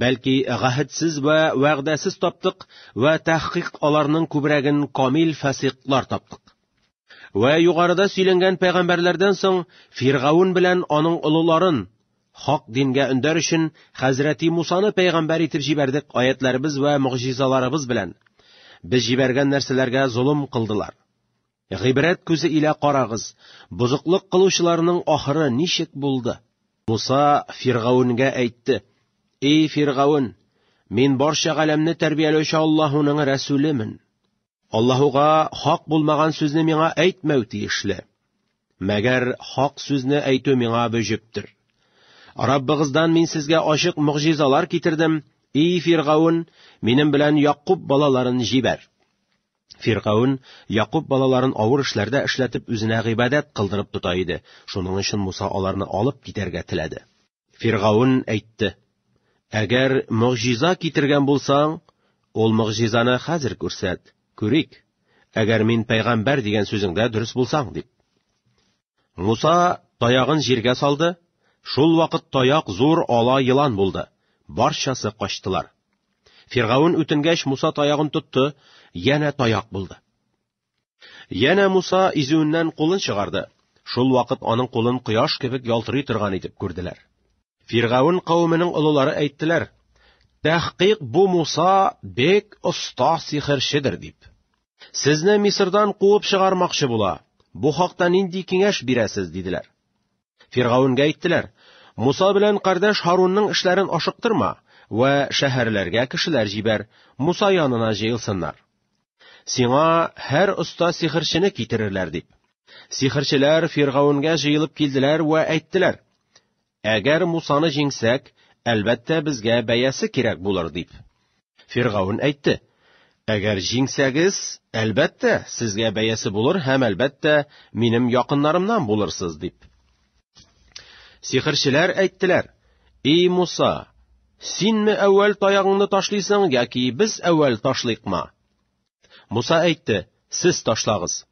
Бәлки гаһедсез вә вәгъдәсез таптык вә тәхкыйк аларның күбрәген камил фасиклар таптык. Вә югарыда сөйләнгән пәйгамбәрләрдән соң Фиргаун белән аның олыларын хак дингә өндәр өчен хәзрәти Мусаны пәйгамбәр итеп җибәрдек аятларыбыз вә могҗизаларыбыз белән. Без җибәргән нәрсәләргә золым кылдылар. Гыйбрәт күзе илә карагыз, бозыклык кылучыларның ахыры ничек булды? Муса Фиргаунгә әйтте: "Эй Фиргаун, мин барча галәмне тәрбияләүче Аллаһуның рәсүлемен. Аллаһуга хак булмаган сүзне миңа әйтмәү тиешле. Мәгәр хак сүзне әйтү миңа вөҗептер. Раббыгыздан мин сезгә ачык могҗизалар китердем. Эй Фиргаун, минем белән Якуб балаларын җибәр." Фиргаун Якуб балаларын авыр эшләрдә эшләтеп үзенә гыйбадәт кылдырып тота иде. Шуның өчен Муса аларны алып китәргә теләде. Фиргаун әйтте: "Әгәр могҗиза китергән булсаң, ул могҗизаны хәзер күрсәт, күрик. Әгәр мин пәйгамбәр дигән сүзеңдә дөрес булсаң", дип. Муса таягын җиргә салды. Шул вакыт таяк зур ала елан булды. Барчасы качтылар. Фиргаун үтенгәч, Муса таягын тотты, янә таяк булды. Янә Муса изүеннән кулын чыгарды. Шул вакыт аның кулын кояш кебек ялтырый торган итеп күрделәр. Фиргаун кавеменең олылары әйттеләр: "Тәхкыйк бу Муса бик оста сихерчедер", дип. Сезне Мисырдан куып чыгармакчы була. Бу хакта нинди киңәш бирәсез, диделәр. Фиргаунгә әйттеләр: Муса белән кардәш Һарунның эшләрен ашыктырма вә шәһәрләргә кешеләр җибәр, Муса янына җыелсыннар. Сиңа һәр оста сихерчене китерерләр, дип. Сихерчеләр Фиргаунгә җыелып килделәр вә әйттеләр: Әгәр Мусаны җиңсәк, әлбәттә безгә бәясе кирәк булыр, дип. Фиргаун әйтте: Әгәр җиңсәгез, әлбәттә сезгә бәясе булыр һәм әлбәттә минем якыннарымнан булырсыз, дип. Сихерчеләр әйттеләр: "Эй Муса, синме әүвәл таягыңны ташлыйсың яки без әүвәл ташлыйкмы?" Муса әйтте: "Сез ташлагыз."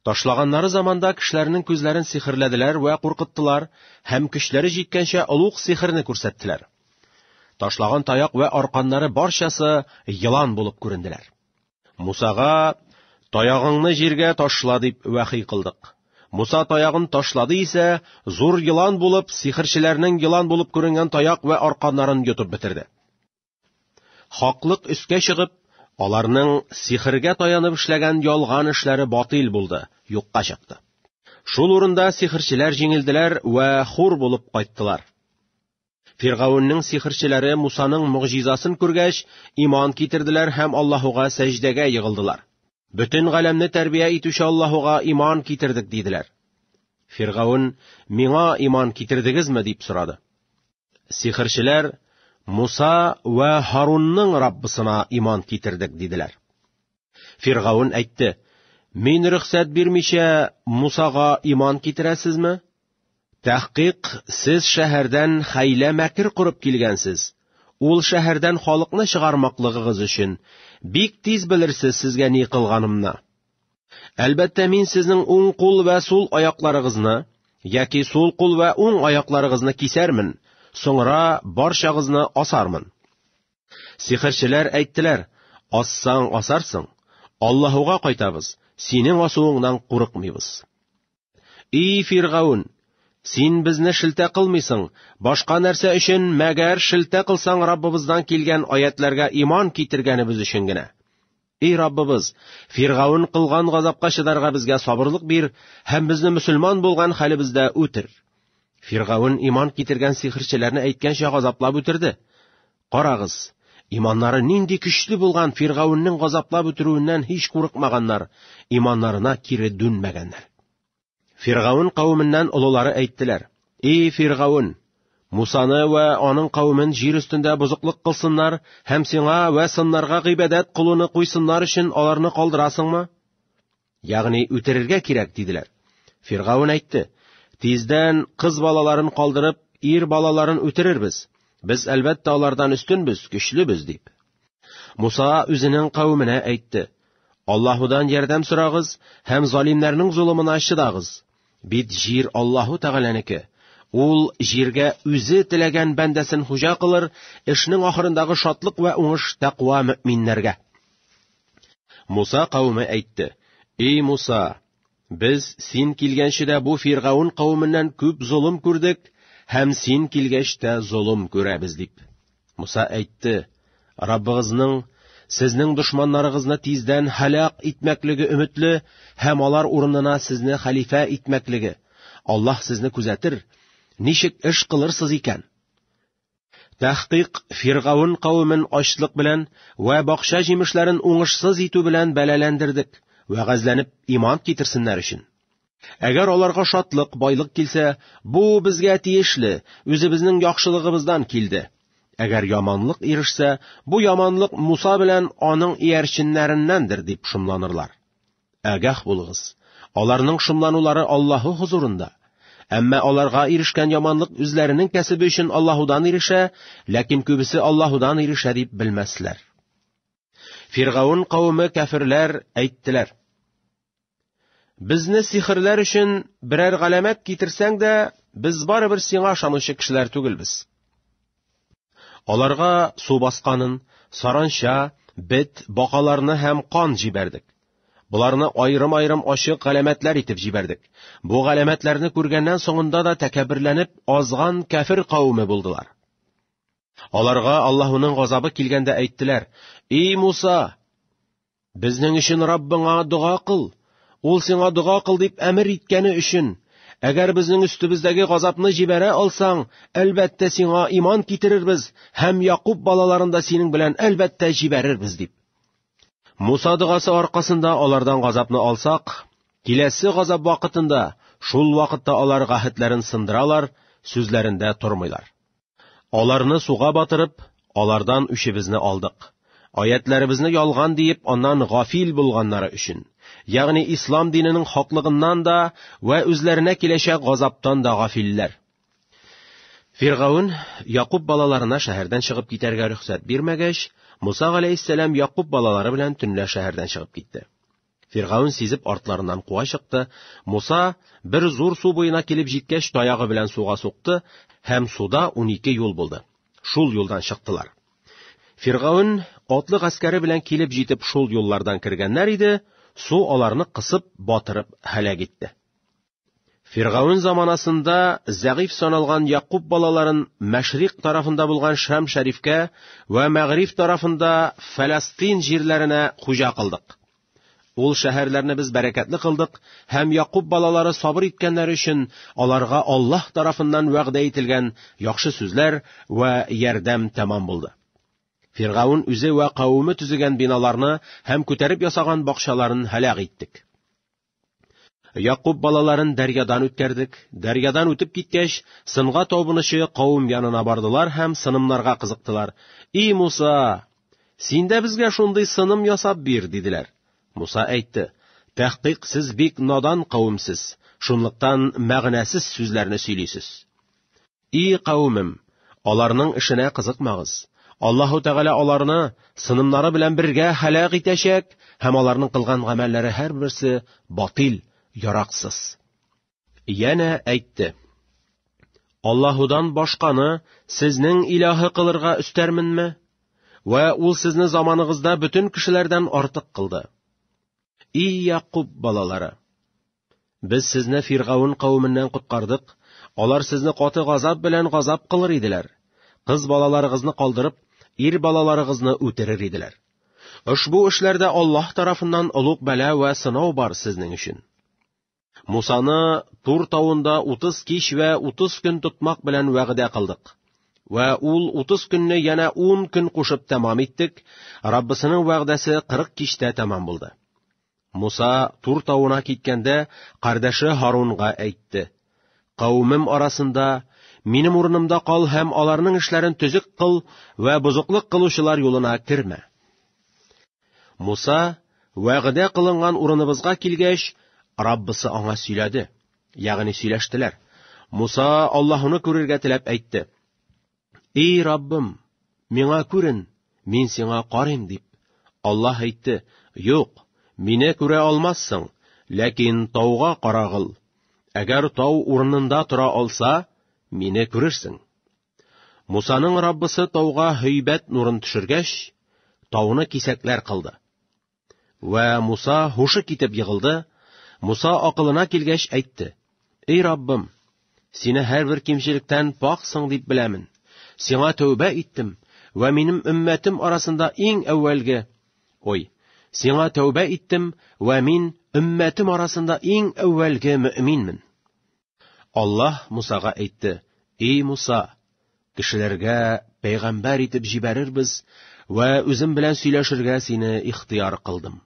Ташлаганнары заманда кешеләрнең күзләрен сихерләделәр вә куркыттылар һәм көчләре җиткәнчә олуг сихерне күрсәттеләр. Ташлаган таяк вә арканнары барчасы елан булып күренделәр. Мусага: "Таягыңны җиргә ташла", дип вәхи кылдык. Муса таягын ташлады исә, зур елан булып, сихерчеләрнең елан булып күренгән таяк вә арканнарын йотып бетерде. Хаклык өскә чыгып, аларның сихергә таянып эшләгән ялган эшләре батил булды, юкка чыкты. Шул урында сихерчеләр җиңелделәр вә хур булып кайттылар. Фиргаунның сихерчеләре Мусаның могҗизасын күргәч, иман китерделәр һәм Аллаһуга сәҗдәгә егылдылар. Бөтен галәмне тәрбия итүче Аллаһуга иман китердек, диделәр. Фиргаун: "Миңа иман китердегезме?" дип сорады. Сихерчеләр: "Муса вә Һарунның Раббысына иман китердек", диделәр. Фиргаун әйтте: "Мин рөхсәт бирмичә Мусага иман китерәсезме? Тәхкыйк сез шәһәрдән хәйлә мәкер корып килгәнсез. Ул шәһәрдән халыкны чыгармаклыгыгыз өчен бик тиз белерсез сезгә ни кылганымны. Әлбәттә, мин сезнең уң кул вә сул аякларыгызны, яки сул кул вә уң аякларыгызны кисәрмен, соңра барчагызны асармын." Сихерчеләр әйттеләр: "Ассаң асарсың, Аллаһуга кайтабыз, синең асуыңнан курыкмыйбыз." Ий Фиргаун, син безне шелтә кылмыйсың, башка нәрсә өчен, мәгәр шелтә кылсаң Раббыбыздан килгән аятларга иман китергәнебез өчен генә. Ey Раббыбыз, Фиргаун кылган газапка чыдарга безгә сабырлык бир һәм безне мөселман булган хәлебездә үтер. Фиргаун иман китергән сихерчеләрне әйткәнчә газаплап үтерде. Карагыз, иманнары нинди көчле булган, Фиргаунның газаплап үтерүеннән һич курыкмаганнар, иманнарына кире дүнмәгәннәр. Фиргаун кавеменнән олылары әйттеләр: "Эй Фиргаун, Мусаны вә аның кавемен җир өстендә бозыклык кылсыннар һәм сиңа вә сыннарга гыйбадәт кылуны куйсыннар өчен аларны калдырасыңмы? Ягъни үтерергә кирәк, диделәр. Фиргаун әйтте: Тиздән кыз балаларын калдырып, ир балаларын үтерербез. Без әлбәттә алардан өстенбез, көчлебез, дип. Муса үзенең кавеменә әйтте: Аллаһудан ярдәм сорагыз һәм залимнәрнең золымына чыдагыз. Бит җир Аллаһу Тәгаләнеке. Ул җиргә үзе теләгән бәндәсен хуҗа кылыр, эшнең ахырындагы шатлык вә уңыш тәкъва мөэминнәргә. Муса кавеме әйтте: Эй Муса, без син килгәнче дә бу Фиргаун кавеменнән күп золым күрдек һәм син килгәч тә золым күрәбез, дип. Муса әйтте: Раббыгызның сезнең дошманнарыгызны тиздән һәлак итмәклеге өметле һәм алар урынына сезне хәлифә итмәклеге. Аллаһ сезне күзәтер, ничек эш кылырсыз икән? Тәхкыйк Фиргаун кавемен ачлык белән вә бакча җимешләрен уңышсыз итү белән бәлаләндердек, вәгазьләнеп иман китерсеннәр өчен. Әгәр аларга шатлык, байлык килсә, бу безгә тиешле, үзебезнең яхшылыгыбыздан килде. Әгәр яманлык ирешсә, бу яманлык Муса белән аның иярченнәреннәндер, дип шомланырлар. Әгәһ булыгыз, аларның шомланулары Аллаһу хозурында. Әмма аларга ирешкән яманлык үзләренең кәсебе өчен Аллаһудан ирешә, ләкин күбесе Аллаһудан ирешә дип белмәсләр. Фиргаун кавеме кәферләр әйттеләр: Безне сихерләр өчен берәр галәмәт китерсәң дә, без барыбер сиңа ышанучы кешеләр түгелбез. Аларга су басканын, саранча, бет, бакаларны һәм кан җибәрдек. Боларны аерым-аерым ачык галәмәтләр итеп җибәрдек. Бу галәмәтләрне күргәннән соңында да тәкәбберләнеп азган кәфер кавеме булдылар. Аларга Аллаһуның газабы килгәндә әйттеләр: "Эй Муса, безнең өчен Раббыңа дога кыл. Ул сиңа дога кыл дип әмер иткәне өчен, әгәр безнең өстебездәге газапны җибәрә алсаң, әлбәттә сиңа иман китерербез һәм Якуб балаларын да синең белән әлбәттә җибәрербез, дип. Муса догасы аркасында алардан газапны алсак, киләсе газап вакытында шул вакытта алар гаһедләрен сындыралар, сүзләрендә тормыйлар. Аларны суга батырып, алардан үчебезне алдык. Аятларыбызны ялган диеп, аннан гафил булганнары өчен, ягъни ислам диненең хаклыгыннан да вә үзләренә киләчәк газаптан да гафилләр. Фиргаун Якуб балаларына шәһәрдән чыгып китәргә рөхсәт бирмәгәч, Муса галәйһиссәлам Якуб балалары белән төнлә шәһәрдән чыгып китте. Фиргаун сизеп артларыннан куа чыкты. Муса бер зур су буена килеп җиткәч, таягы белән суга сукты һәм суда 12 юл булды. Шул юлдан чыктылар. Фиргаун атлы гаскәре белән килеп җитеп шул юллардан кергәннәр иде, су аларны кысып, батырып һәлак итте. Фиргаун заманасында зәгыйфь саналган Якуб балаларын Мәшрикъ тарафында булган Шам шәрифкә вә Мәгъриф тарафында Фәләстин җирләренә хуҗа кылдык. Ул шәһәрләрне без бәрәкәтле кылдык һәм Якуб балалары сабыр иткәннәре өчен аларга Аллаһ тарафыннан вәгъдә ителгән яхшы сүзләр вә ярдәм тәмам булды. Фиргаун үзе вә кавеме төзегән биналарны һәм күтәреп ясаган бакчаларын һәлак иттек. Якуб балаларын дәрьядан үткәрдек. Дәрьядан үтеп киткәч, сынга табынучы кавым янына бардылар һәм сынымнарга кызыктылар. "И Муса, син дә безгә шундый сыным ясап бир", диделәр. Муса әйтте: "Тәхкыйк сез бик надан кавемсез, шунлыктан мәгънәсез сүзләрне сөйлисез. И кавемем, аларның эшенә кызыкмагыз. Аллаһу Тәгалә аларны сынымнары белән бергә һәлак итәчәк һәм аларның кылган гамәлләре һәрберсе батил, яраксыз. Янә әйтте: Аллаһудан башканы сезнең илаһы кылырга өстәрменме? Вә ул сезне заманыгызда бөтен кешеләрдән артык кылды. И Якуб балалары! Без сезне Фиргаун кавеменнән коткардык, алар сезне каты газап белән газап кылыр иделәр. Кыз балаларыгызны калдырып, ир балаларыгызны үтерер иделәр. Ошбу эшләрдә Аллаһ тарафыннан олуг бәла вә сынау бар сезнең өчен. Мусаны Тур тавында 30 кич вә 30 көн тотмак белән вәгъдә кылдык. Вә ул 30 көнне янә 10 көн кушып тәмам иттек. Раббысының вәгъдәсе 40 кичтә тәмам булды. Муса Тур тавына киткәндә кардәше Һарунга әйтте: "Кавемем арасында Минем урынымда кал һәм аларның эшләрен төзек кыл вә бозыклык кылучылар юлына кермә. Муса вәгъдә кылынган урыныбызга килгәч, Раббысы аңа сөйләде, ягъни сөйләштеләр. Муса Аллаһуны күрергә теләп әйтте: "Эй Раббым, миңа күрен, мин сиңа карыйм", дип. Аллаһ әйтте: "Юк, мине күрә алмассың, ләкин тауга карагыл. Әгәр тау урынында тора алса, мине күрерсең." Мусаның Раббысы тауга һөйбәт нурын төшергәч, тауны кисәкләр кылды. Вә Муса һушы китеп егылды. Муса акылына килгәч әйтте: "Эй Раббым, сине һәрбер кимчелектән паксың дип беләмен. Сиңа тәүбә иттем вә минем өммәтем арасында иң әүвәлге, ой, сиңа тәүбә иттем вә мин өммәтем арасында иң әүвәлге мөэминмен." Аллаһ Мусага әйтте: "Эй Муса, кешеләргә пәйгамбәр итеп җибәрербез вә үзем белән сөйләшергә сине ихтыяр кылдым.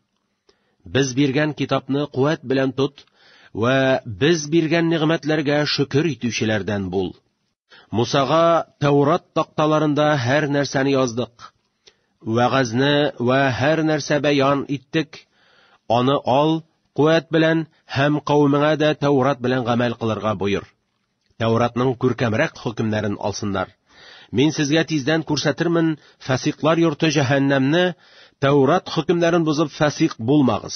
Без биргән китапны куәт белән тот вә без биргән нигъмәтләргә шөкер итүчеләрдән бул. Мусага Тәурат такталарында һәр нәрсәне яздык. Вәгазьне вә һәр нәрсә бәян иттек. Аны ал куәт белән һәм кавемеңә дә Тәурат белән гамәл кылырга боер. Тәуратның күркәмрәк хөкемнәрен алсыннар. Мин сезгә тиздән күрсәтермен фасиклар йорты җәһәннәмне, Тәурат хөкемнәрен бозып фасик булмагыз.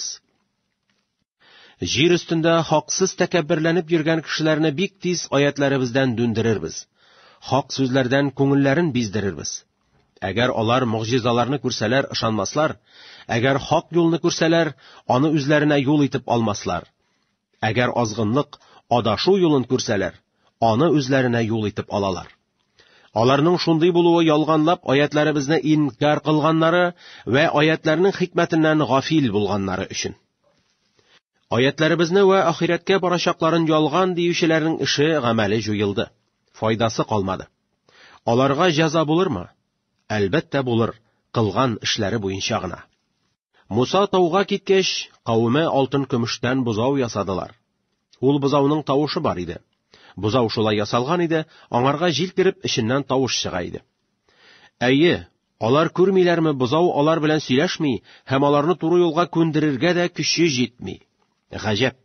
Җир өстендә хаксыз тәкәбберләнеп йөргән кешеләрне бик тиз аятларыбыздан дүндерербез. Хак сүзләрдән күңелләрен биздерербез. Әгәр алар могҗизаларны күрсәләр, ышанмаслар. Әгәр хак юлны күрсәләр, аны үзләренә юл итеп алмаслар. Әгәр азгынлык, адашу юлын күрсәләр, аны үзләренә юл итеп алалар. Аларның шундый булуы ялганлап аятларыбызны инкар кылганнары вә аятларның хикмәтеннән гафил булганнары өчен. Аятларыбызны вә ахирәткә барачакларын ялган диючеләрнең эше, гамәле җуелды. Файдасы калмады. Аларга җәза булырмы? Әлбәттә булыр, кылган эшләре буенча гына. Муса тауга киткәч, кавеме алтын көмештән бозау ясадылар. Ул бозауның тавышы бар иде. Бозау шулай ясалган иде, аңарга җил кереп, эченнән тавыш чыга иде. Әйе, алар күрмиләрме, бозау алар белән сөйләшми һәм аларны туры юлга күндерергә дә көче җитми. Гаҗәп!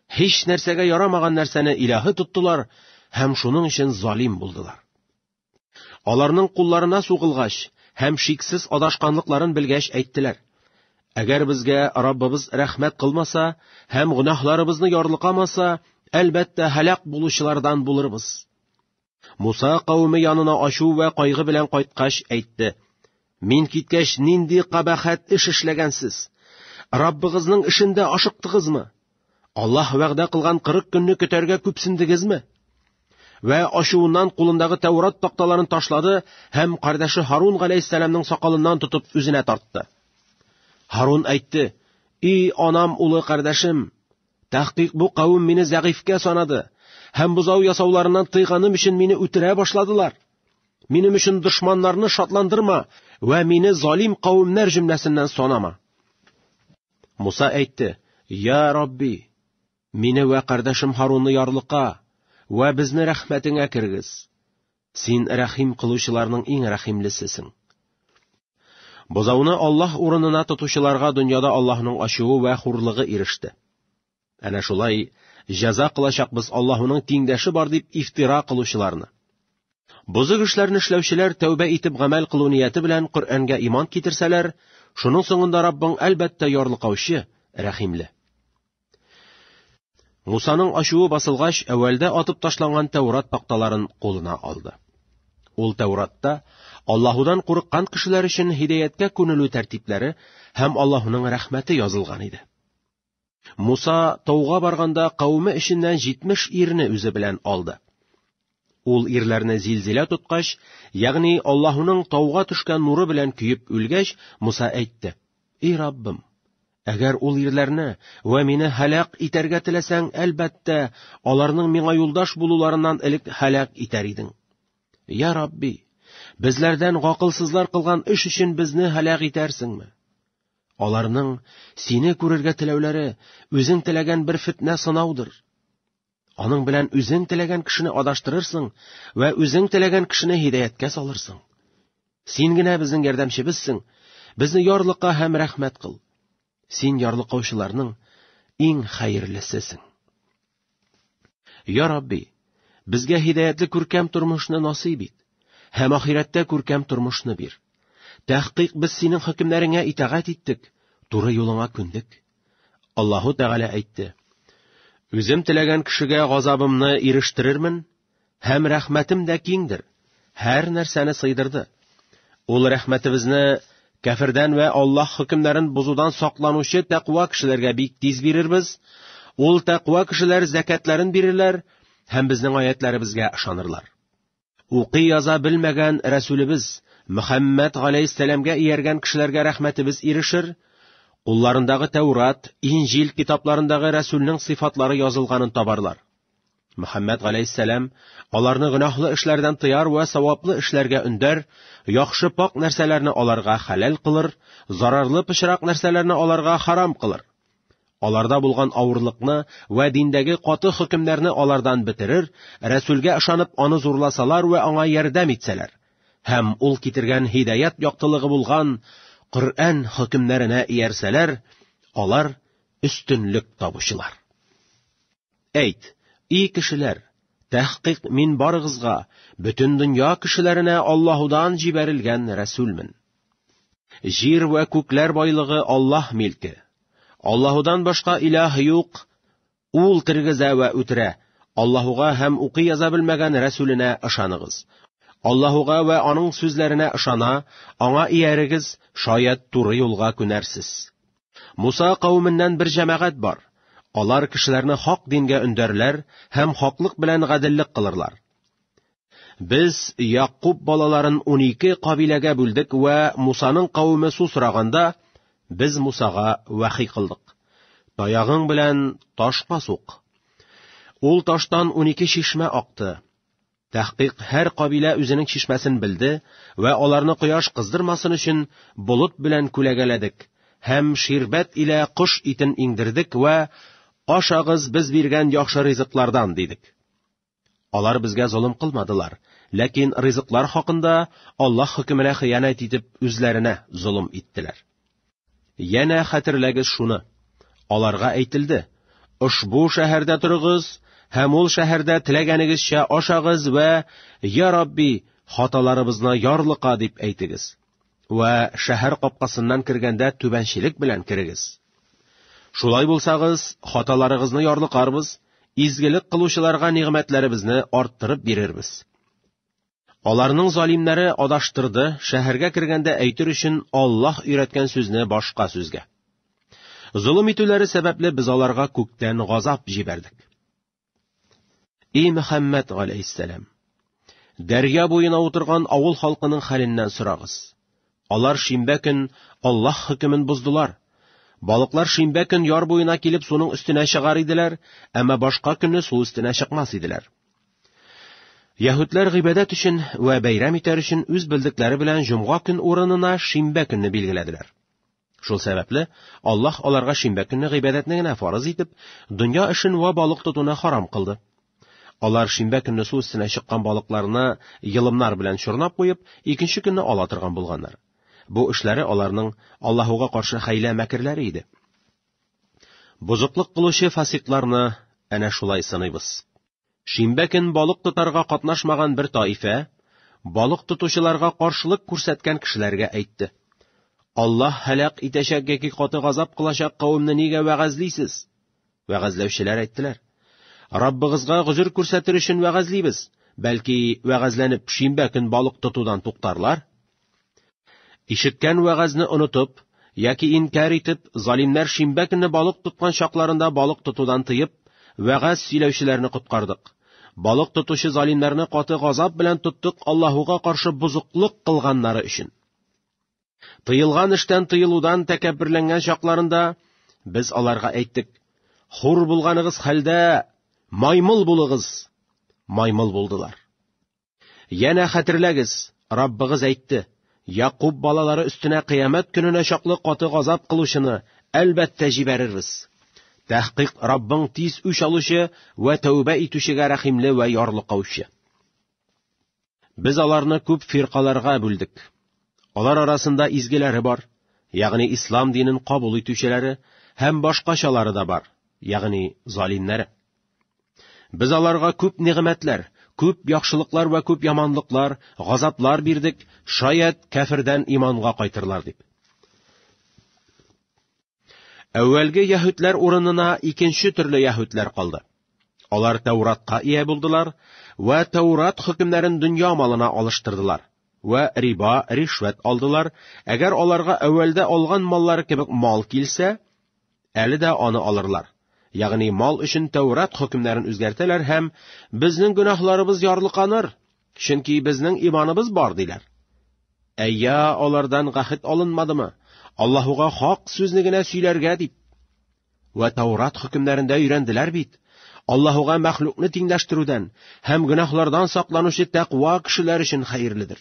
Һич нәрсәгә ярамаган нәрсәне илаһы тоттылар һәм шуның өчен залим булдылар. Аларның кулларына сугылгач һәм шиксез адашканлыкларын белгәч әйттеләр: Әгәр безгә Раббыбыз рәхмәт кылмаса һәм гөнаһларыбызны ярлыкамаса, әлбәттә, һәлак булучылардан булырбыз. Муса кавеме янына ачу вә кайгы белән кайткач әйтте: Мин киткәч нинди кабахәт эш эшләгәнсез? Раббыгызның эшендә ашыктыгызмы? Аллаһ вәгъдә кылган 40 көнне көтәргә күпсендегезме? Вә ачуыннан кулындагы Тәурат такталарын ташлады һәм кардәше Һарун галәйһиссәламның сакалыннан тотып үзенә тартты. Һарун әйтте: "И анам улы кардәшем, тәхкыйк бу кавем мине зәгыйфькә санады һәм бозау ясауларыннан тыйганым өчен мине үтерә башладылар. Минем өчен дошманнарны шатландырма вә мине залим кавемнәр җөмләсеннән санама." Муса әйтте: "Я Рабби, мине вә кардәшем Һарунны ярлыка вә безне рәхмәтеңә кергез. Син рәхим кылучыларның иң рәхимлесесең." Бозауны Аллаһ урынына тотучыларга дөньяда Аллаһның ачуы вә хурлыгы иреште. Әнә шулай җәза кылачакбыз Аллаһуның тиңдәше бар дип ифтира кылучыларны. Бозык эшләрне эшләүчеләр тәүбә итеп гамәл кылу нияте белән Коръәнгә иман китерсәләр, шуның соңында Раббың әлбәттә ярлыкаучы, рәхимле. Мусаның ачуы басылгач, әүвәлдә атып ташланган Тәурат такталарын кулына алды. Ул Тәуратта Аллаһудан курыккан кешеләр өчен һидаяткә күнелү тәртипләре һәм Аллаһуның рәхмәте язылган иде. Муса тауга барганда кавеме эченнән 70 ирне үзе белән алды. Ул ирләрне зилзилә тоткач, ягъни Аллаһуның тауга төшкән нуры белән көеп үлгәч, Муса әйтте: "Эй Раббым, әгәр ул ирләрне вә мине һәлак итәргә теләсәң, әлбәттә, аларның миңа юлдаш булуларыннан элек һәлак итәр идең. Я Рабби, безләрдән гакылсызлар кылган эш өчен безне һәлак итәрсеңме? Аларның сине күрергә теләүләре үзең теләгән бер фитнә сынаудыр. Аның белән үзең теләгән кешене адаштырырсың вә үзең теләгән кешене һидаятькә салырсың. Син генә безнең ярдәмчебезсең, безне ярлыка һәм рәхмәт кыл. Син ярлыкаучыларның иң хәерлесесең. Я Рабби, безгә һидаятле күркәм тормышны насыйп ит һәм ахирәттә күркәм тормышны бир. Тәхкыйк без синең хөкемнәреңә итагать иттек, туры юлыңа күндек. Аллаһу Тәгалә әйтте: Үзем теләгән кешегә газабымны ирештерермен, һәм рәхмәтем дә киңдер, һәр нәрсәне сыйдырды. Ул рәхмәтебезне кәфердән вә Аллаһ хөкемнәрен бозудан сакланучы тәкъва кешеләргә бик тиз бирербез. Ул тәкъва кешеләр зәкәтләрен бирерләр һәм безнең аятләребезгә ышанырлар. Укый яза белмәгән Рәсүлебез Мөхәммәд галәйһиссәламгә ияргән кешеләргә рәхмәтебез ирешер, кулларындагы Тәүрат, Инҗил китапларындагы Рәсүлнең сыйфатлары язылганын табарлар. Мөхәммәд галәйһиссәлам аларны гөнаһлы эшләрдән тыяр вә саваплы эшләргә өндәр, яхшы пак нәрсәләрне аларга хәләл кылыр, зарарлы пычрак нәрсәләрне аларга харам кылыр. Аларда булган авырлыкны вә диндәге каты хөкемнәрне алардан бетерер, Рәсүлгә ышанып аны зурласалар вә аңа ярдәм итсәләр, һәм ул китергән һидаят яктылыгы булган Коръән хөкемнәренә иярсәләр, алар өстенлек табучылар. Әйт, и кешеләр, тәхкыйк мин барыгызга, бөтен дөнья кешеләренә Аллаһудан җибәрелгән рәсүлмен. Җир вә күкләр байлыгы Аллаһ милке. Аллаһудан башка илаһ юк, ул тергезә вә үтерә. Аллаһуга һәм укый яза белмәгән рәсүленә ышаныгыз. Аллаһуга вә аның сүзләренә ышана, аңа иярегез, шаять туры юлга күнәрсез. Муса кавеменнән бер җәмәгать бар. Алар кешеләрне хак дингә өндәрләр һәм хаклык белән гаделлек кылырлар. Без Якуб балаларын 12 кабиләгә бүлдек вә Мусаның кавеме су сораганда, без Мусага вәхи кылдык. Таягың белән ташка сук. Ул таштан 12 чишмә акты. Тәхкыйк һәр кабилә үзенең чишмәсен белде вә аларны кояш кыздырмасын өчен болыт белән күләгәләдек һәм ширбәт илә кош итен иңдердек вә ашагыз без биргән яхшы ризыклардан дидек. Алар безгә золым кылмадылар, ләкин ризыклар хакында Аллаһ хөкеменә хыянәт итеп үзләренә золым иттеләр. Янә хәтерләгез шуны: аларга әйтелде: Ошбу шәһәрдә торыгыз һәм ул шәһәрдә теләгәнегезчә ашагыз вә «Я Рабби, хаталарыбызны ярлыка» дип әйтегез. Вә шәһәр капкасыннан кергәндә түбәнчелек белән керегез. Шулай булсагыз, хаталарыгызны ярлыкарбыз, изгелек кылучыларга нигъмәтләребезне арттырып бирербез. Аларның залимнәре адаштырды, шәһәргә кергәндә әйтер өчен Аллаһ өйрәткән сүзне башка сүзгә. Золым итүләре сәбәпле без аларга күктән газап җибәрдек. И Мөхәммәд галәйһиссәлам, дәрья буена утырган авыл халкының хәленнән сорагыз. Алар шимбә көн Аллаһ хөкемен боздылар. Балыклар шимбә көн яр буена килеп суның өстенә чыгар иделәр, әмма башка көнне су өстенә чыкмас иделәр. Яһүдләр гыйбадәт өчен вә бәйрәм итәр өчен үз белдекләре белән җомга көн урынына шимбә көнне билгеләделәр. Шул сәбәпле Аллаһ аларга шимбә көнне гыйбадәтне генә фарыз итеп, дөнья эшен вә балык тотуны харам кылды. Алар шимбә көнне су өстенә чыккан балыкларны йылымнар белән чорнап куеп, икенче көнне ала торган булганнар. Бу эшләре аларның Аллаһуга каршы хәйлә мәкерләре иде. Бозыклык кылучы фасикларны әнә шулай сыныйбыз. Шимбә көн балык тотарга катнашмаган бер таифә балык тотучыларга каршылык күрсәткән кешеләргә әйтте: Аллаһ һәлак итәчәк яки каты газап кылачак кавемне нигә вәгазьлисез? Вәгазьләүчеләр әйттеләр: Раббыгызга гозер күрсәтер өчен вәгазьлибез, бәлки вәгазьләнеп шимбә көн балык тотудан туктарлар. Ишеткән вәгазьне онытып яки инкяр итеп, залимнәр шимбә көнне балык тоткан чакларында балык тотудан тыеп, вәгазь сөйләүчеләрне коткардык. Балык тотучы залимнәрне каты газап белән тоттык Аллаһуга каршы бозыклык кылганнары өчен. Тыелган эштән тыелудан тәкәбберләнгән чакларында без аларга әйттек: Хур булганыгыз хәлдә маймыл булыгыз. Маймыл булдылар. Янә хәтерләгез, Раббыгыз әйтте: Якуб балалары өстенә кыямәт көненә чаклы каты газап кылучыны әлбәттә җибәрербез. Тәхкыйк Раббың тиз үч алучы вә тәүбә итүчегә рәхимле вә ярлыкаучы. Без аларны күп фиркаларга бүлдек. Алар арасында изгеләре бар, ягъни ислам динен кабул итүчеләре һәм башкачалары да бар, ягъни залимнәре. Без аларга күп нигъмәтләр, күп яхшылыклар вә күп яманлыклар, газаплар бирдек, шаять кәфердән иманга кайтырлар дип. Әүвәлге яһүдләр урынына икенче төрле яһүдләр калды. Алар Тәуратка ия булдылар вә Тәурат хөкемнәрен дөнья малына алыштырдылар вә риба, ришвәт алдылар. Әгәр аларга әүвәлдә алган маллары кебек мал килсә, әле дә аны алырлар. Ягъни мал өчен Тәурат хөкемнәрен үзгәртәләр һәм безнең гөнаһларыбыз ярлыканыр, чөнки безнең иманыбыз бар диләр. Әйя, алардан гахид алынмадымы? Аллаһуга хак сүзне генә сөйләргә дип. Вә Таурат хөкемнәрендә өйрәнделәр бит. Аллаһуга мәхлукны тиңләштерүдән һәм гөнаһлардан сакланучы тәкъва кешеләр өчен хәерледер.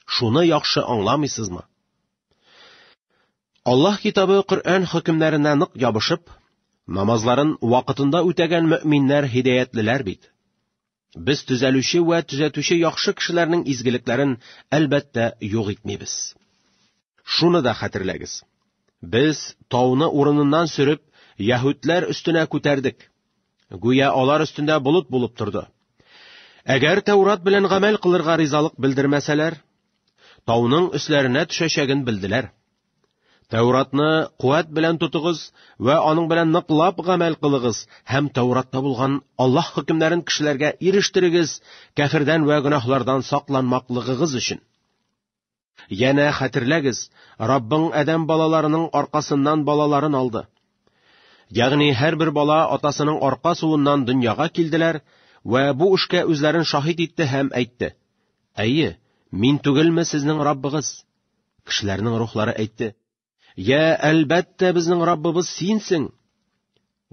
Шуны яхшы аңламыйсызмы? Аллаһ китабы Коръән хөкемнәренә нык ябышып, намазларын вакытында үтәгән мөэминнәр һидаятлеләр бит. Без төзәлүче вә төзәтүче яхшы кешеләрнең изгелекләрен, әлбәттә, юк итмибез. Шуны да хәтерләгез. Без тауны урыныннан сөреп, яһүдләр өстенә күтәрдек. Гүя алар өстендә болыт булып торды. Әгәр Тәурат белән гамәл кылырга ризалык белдермәсәләр, тауның өсләренә төшәчәген белделәр. Тәуратны куәт белән тотыгыз вә аның белән ныклап гамәл кылыгыз һәм Тәуратта булган Аллаһ хөкемнәрен кешеләргә ирештерегез, кәфердән вә гөнаһлардан сакланмаклыгыгыз өчен. Янә хәтерләгез, Раббың адәм балаларының аркасыннан балаларын алды. Ягъни һәрбер бала атасының арка суыннан дөньяга килделәр вә бу эшкә үзләрен шаһит итте һәм әйтте: Әйе, мин түгелме сезнең Раббыгыз? Кешеләрнең рухлары әйтте: Я, әлбәттә, безнең Раббыбыз синсең.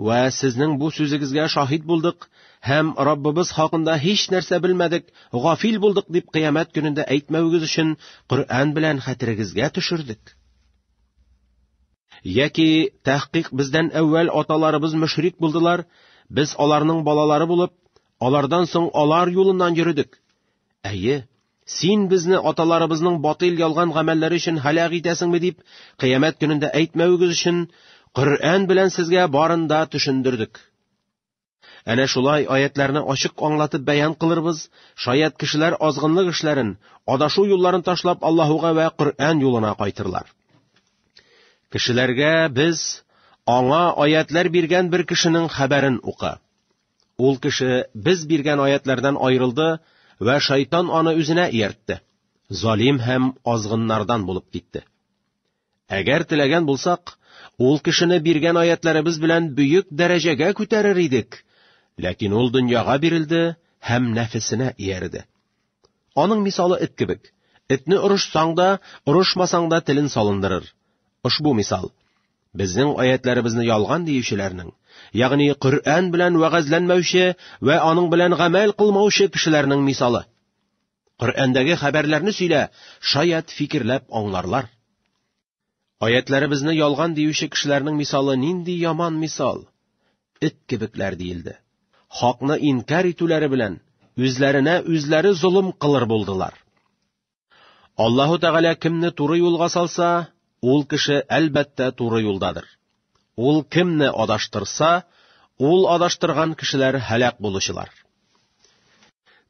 Вә сезнең бу сүзегезгә шаһит булдык һәм Раббыбыз хакында һич нәрсә белмәдек, гафил булдык дип кыямәт көнендә әйтмәвегез өчен Коръән белән хәтерегезгә төшердек. Яки тәхкыйк бездән әүвәл аталарыбыз мөшрик булдылар, без аларның балалары булып, алардан соң алар юлыннан йөрдек. Әйе, син безне аталарыбызның батыйл ялган гамәлләре өчен һәлак итәсеңме дип, кыямәт көнендә әйтмәвегез өчен Коръән белән сезгә барын да төшендердек. Әнә шулай аятларны ачык аңлатып бәян кылырбыз, шаять кешеләр азгынлык эшләрен, адашу юлларын ташлап Аллаһуга вә Коръән юлына кайтырлар. Кешеләргә без аңа аятлар биргән бер кешенең хәбәрен укы. Ул кеше без биргән аятлардан аерылды вә шайтан аны үзенә ияртте. Залим һәм азгыннардан булып китте. Әгәр теләгән булсак, ул кешене биргән аятларыбыз белән бөек дәрәҗәгә күтәрер идек. Ләкин ул дөньяга бирелде һәм нәфесенә иярде. Аның мисалы эт кебек. Этне орышсаң да, орышмасаң да телен салындырыр. Ошбу мисал безнең аятларыбызны ялган диючеләрнең, ягъни Коръән белән вәгазьләнмәүче вә аның белән гамәл кылмаучы кешеләрнең мисалы. Коръәндәге хәбәрләрне сөйлә, шаять фикерләп аңларлар. Аятларыбызны ялган диюче кешеләрнең мисалы нинди яман мисал? Эт кебекләр диелде. Хакны инкар итүләре белән үзләренә үзләре золым кылыр булдылар. Аллаһу Тәгалә кемне туры юлга салса, ул кеше әлбәттә туры юлдадыр. Ул кемне адаштырса, ул адаштырган кешеләр һәлак булучылар.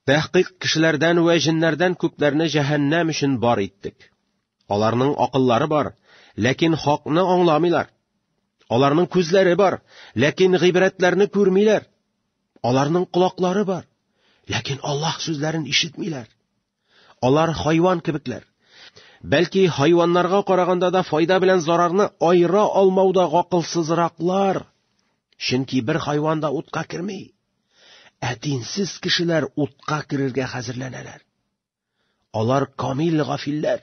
Тәхкыйк кешеләрдән вә җеннәрдән күпләрне җәһәннәм өчен бар иттек. Аларның акыллары бар, ләкин хакны аңламыйлар. Аларның күзләре бар, ләкин гыйбрәтләрне күрмиләр. Аларның колаклары бар, ләкин Аллаһ сүзләрен ишетмиләр. Алар хайван кебекләр. Бәлки хайваннарга караганда да файда белән зарарны аера алмауда гакылсызраклар. Чөнки бер хайван да утка керми. Ә динсез кешеләр утка керергә хәзерләнәләр. Алар камил гафилләр.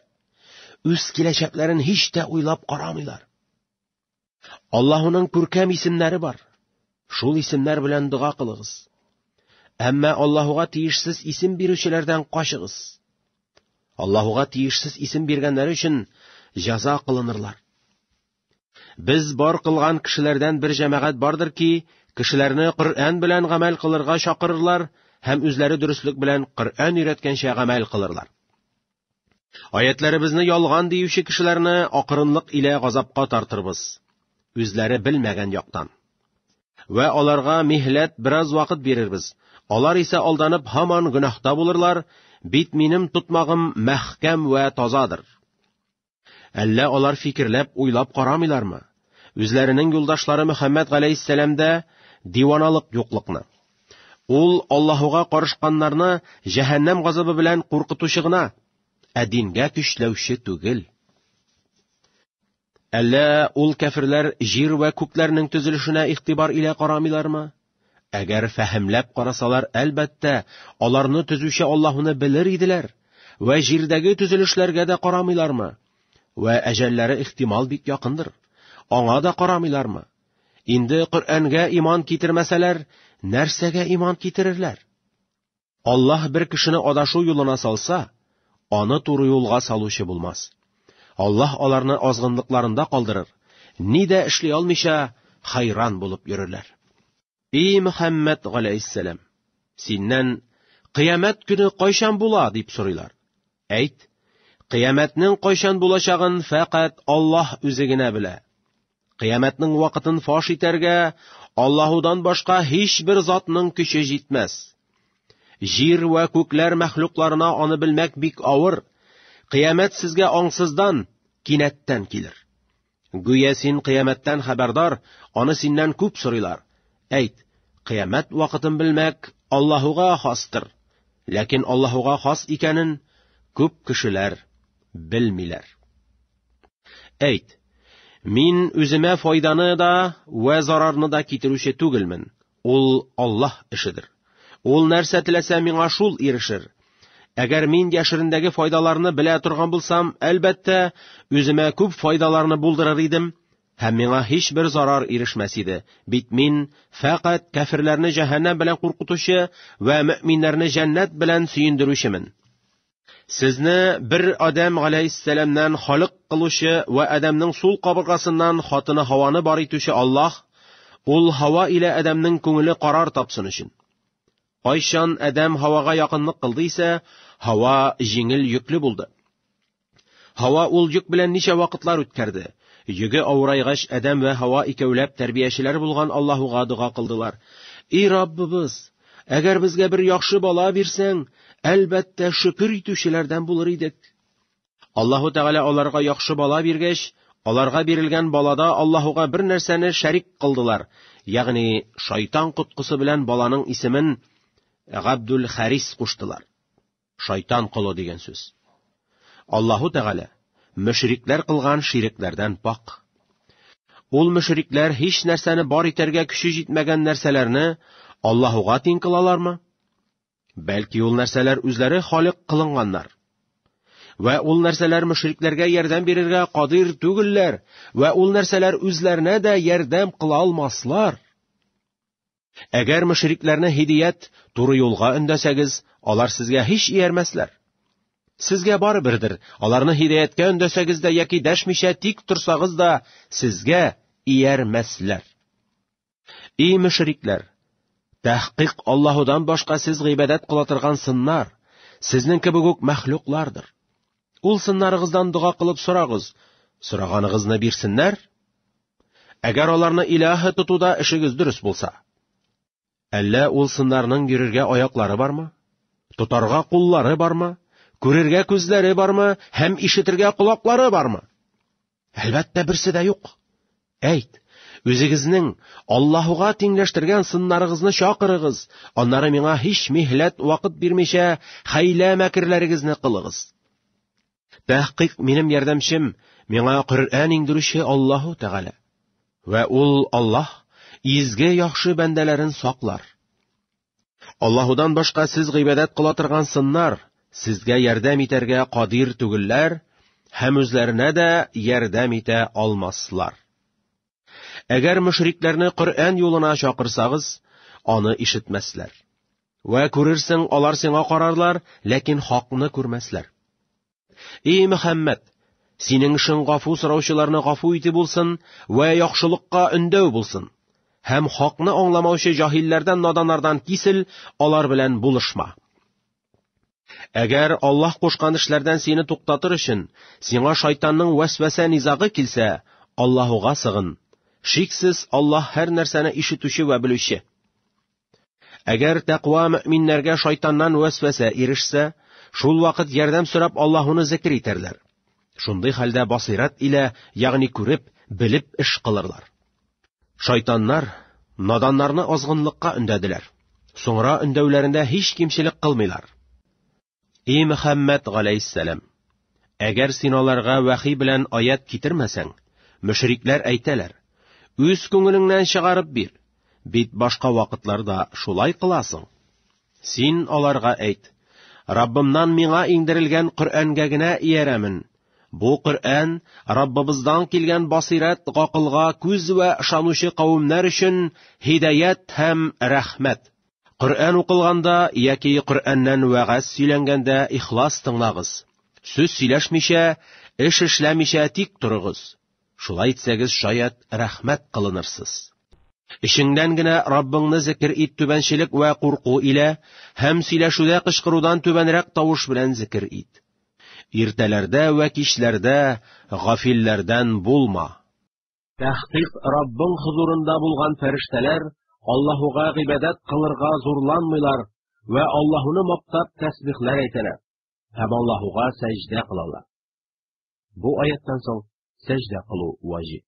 Үз киләчәкләрен һич тә уйлап карамыйлар. Аллаһуның күркәм исемнәре бар. Шул исемнәр белән дога кылыгыз. Әмма Аллаһуга тиешсез исем бирүчеләрдән качыгыз. Аллаһуга тиешсез исем биргәннәре өчен җәза кылынырлар. Без бар кылган кешеләрдән бер җәмәгать бардыр ки, кешеләрне Коръән белән гамәл кылырга чакырырлар һәм үзләре дөреслек белән Коръән өйрәткәнчә гамәл кылырлар. Аятләребезне ялган диюче кешеләрне акрынлык илә газапка тартырбыз, үзләре белмәгән яктан. Вә аларга миһләт бераз вакыт бирербез. Алар исә алданып һаман гөнаһта булырлар, бит минем тотмагым мәхкәм вә тазадыр. Әллә алар фикерләп, уйлап карамыйлармы? Үзләренең юлдашлары Мөхәммәд галәйһиссәламдә диваналык юклыкны. Ул Аллаһуга карышканнарны җәһәннәм газабы белән куркытучы гына, ә дингә көчләүче түгел. Әллә ул кәферләр җир вә күкләрнең төзелешенә игътибар илә карамыйлармы? Әгәр фәһемләп карасалар, әлбәттә, аларны төзүче Аллаһуны белер иделәр. Вә җирдәге төзелешләргә дә карамыйлармы? Вә әҗәлләре ихтимал бик якындыр. Аңа да карамыйлармы? Инде Коръәнгә иман китермәсәләр, нәрсәгә иман китерерләр? Аллаһ бер кешене адашу юлына салса, аны туры юлга салучы булмас. Аллаһ аларны азгынлыкларында калдырыр, ни дә эшли алмыйча хайран булып йөрерләр. Ий Мөхәммәд галәйһиссәлам, синнән кыямәт көне кайчан була дип сорыйлар. Әйт, кыямәтнең кайчан булачагын фәкать Аллаһ үзе генә белә. Кыямәтнең вакытын фаш итәргә Аллаһудан башка һичбер затның көче җитмәс. Җир вә күкләр мәхлукларына аны белмәк бик авыр. Кыямәт сезгә аңсыздан, кинәттән килер. Гүя син кыямәттән хәбәрдар, аны синнән күп сорыйлар. Әйт, кыямәт вакытын белмәк Аллаһуга хастыр. Ләкин Аллаһуга хас икәнен күп кешеләр белмиләр. Әйт, мин үземә файданы да вә зарарны да китерүче түгелмен. Ул Аллаһ эшедер. Ул нәрсә теләсә, миңа шул ирешер. Әгәр мин яшерендәге файдаларны белә торган булсам, әлбәттә, үземә күп файдаларны булдырыр идем, һәм миңа һичбер зарар ирешмәс иде. Бит мин фәкать кәферләрне җәһәннәм белән куркытучы вә мөэминнәрне җәннәт белән сөендерүчемен. Сезне бер Адәм галәйһиссәламнән халык кылучы вә Адәмнең сул кабыргасыннан хатыны Һаваны бар итүче Аллаһ, ул Һава илә Адәмнең күңеле карар тапсын өчен. Кайчан Адәм Һавага якынлык кылды исә, Һава җиңел йөкле булды. Һава ул йөк белән ничә вакытлар үткәрде. Йөге авырайгач, Адәм вә Һава икәүләп тәрбиячеләр булган Аллаһуга дога кылдылар. И Раббыбыз, Әгәр безгә бер яхшы бала бирсәң, әлбәттә, шөкер итүчеләрдән булыр идек. Аллаһу Тәгалә аларга яхшы бала биргәч, аларга бирелгән балада Аллаһуга бер нәрсәне шәрик кылдылар, ягъни шайтан коткысы белән баланың исемен Габдул Харис куштылар. Шайтан колы дигән сүз. Аллаһу Тәгалә мөшрикләр кылган ширекләрдән пак. Ул мөшрикләр һич нәрсәне бар итәргә көче җитмәгән нәрсәләрне Аллаһуга тиң кылалармы? Бәлки ул нәрсәләр үзләре халык кылынганнар. Вә ул нәрсәләр мөшрикләргә ярдәм бирергә кадир түгелләр, вә ул нәрсәләр үзләренә дә ярдәм кыла алмаслар. Әгәр мөшрикләрне һидият, туры юлга өндәсәгез, алар сезгә һич иярмәсләр. Сезгә барыбердер, аларны һидаяткә өндәсәгез дә яки дәшмичә тик торсагыз да, сезгә иярмәсләр. И мөшрикләр! Тәхкыйк Аллаһудан башка сез гыйбадәт кыла торган сыннар, сезнең кебек үк мәхлуклардыр. Ул сыннарыгыздан дога кылып сорагыз, сораганыгызны бирсеннәр. Әгәр аларны илаһы тотуда эшегез дөрес булса. Әллә ул сыннарның йөрергә аяклары бармы? Тотарга куллары бармы? Күрергә күзләре бармы? Һәм ишетергә колаклары бармы? Әлбәттә, берсе дә юк. Әйт, үзегезнең Аллаһуга тиңләштергән сыннарыгызны чакырыгыз, аннары миңа һич миһләт вакыт бирмичә хәйлә мәкерләрегезне кылыгыз. Тәхкыйк минем ярдәмчем, миңа Коръән иңдерүче Аллаһу Тәгалә. Вә ул Аллаһ изге яхшы бәндәләрен саклар. Аллаһудан башка сез гыйбадәт кыла торган сыннар сезгә ярдәм итәргә кадир түгелләр һәм үзләренә дә ярдәм итә алмаслар. Әгәр мөшрикләрне Коръән юлына чакырсагыз, аны ишетмәсләр. Вә күрерсең, алар сиңа карарлар, ләкин хакны күрмәсләр. И Мөхәммәд, Синең эшең гафу сораучыларны гафу итү булсын вә яхшылыкка өндәү булсын. Һәм хакны аңламаучы җаһилләрдән, наданнардан кисел, алар белән булышма. Әгәр Аллаһ кушкан эшләрдән сине туктатыр өчен сиңа шайтанның вәсвәсә низагы килсә, Аллаһуга сыгын. Шиксез, Аллаһ һәр нәрсәне ишетүче вә белүче. Әгәр тәкъва мөэминнәргә шайтаннан вәсвәсә ирешсә, шул вакыт ярдәм сорап Аллаһуны зикр итәрләр. Шундый хәлдә басыйрат илә, ягъни күреп, белеп эш кылырлар. Шайтаннар наданнарны азгынлыкка өндәделәр. Соңра өндәүләрендә һич кимчелек кылмыйлар. И Мөхәммәд галәйһиссәлам, әгәр син аларга вәхи белән аят китермәсәң, мөшрикләр әйтәләр: Үз күңелеңнән чыгарып бир. Бит башка вакытларда шулай кыласың. Син аларга әйт: Раббымнан миңа иңдерелгән Коръәнгә генә иярәмен. Бу Коръән Раббыбыздан килгән басыйрәт гакылга күз вә ышанучы кавемнәр өчен һидаят һәм рәхмәт. Коръән укылганда яки Коръәннән вәгазь сөйләнгәндә ихлас тыңлагыз. Сүз сөйләшмичә, эш эшләмичә тик торыгыз. Шулай итсәгез, шаять рәхмәт кылынырсыз. Эчеңнән генә Раббыңны зикер ит түбәнчелек вә курку илә һәм сөйләшүдә кычкырудан түбәнрәк тавыш белән зикер ит. Иртәләрдә вә кичләрдә гафилләрдән булма. Тәхкыйк Раббың хозурында булган фәрештәләр Аллаһуга гыйбадәт кылырга зурланмыйлар вә Аллаһуны мактап тәсбихләр әйтәләр һәм Аллаһуга сәҗдә кылалар. Бу аяттан соң сәҗдә кылу ваҗиб.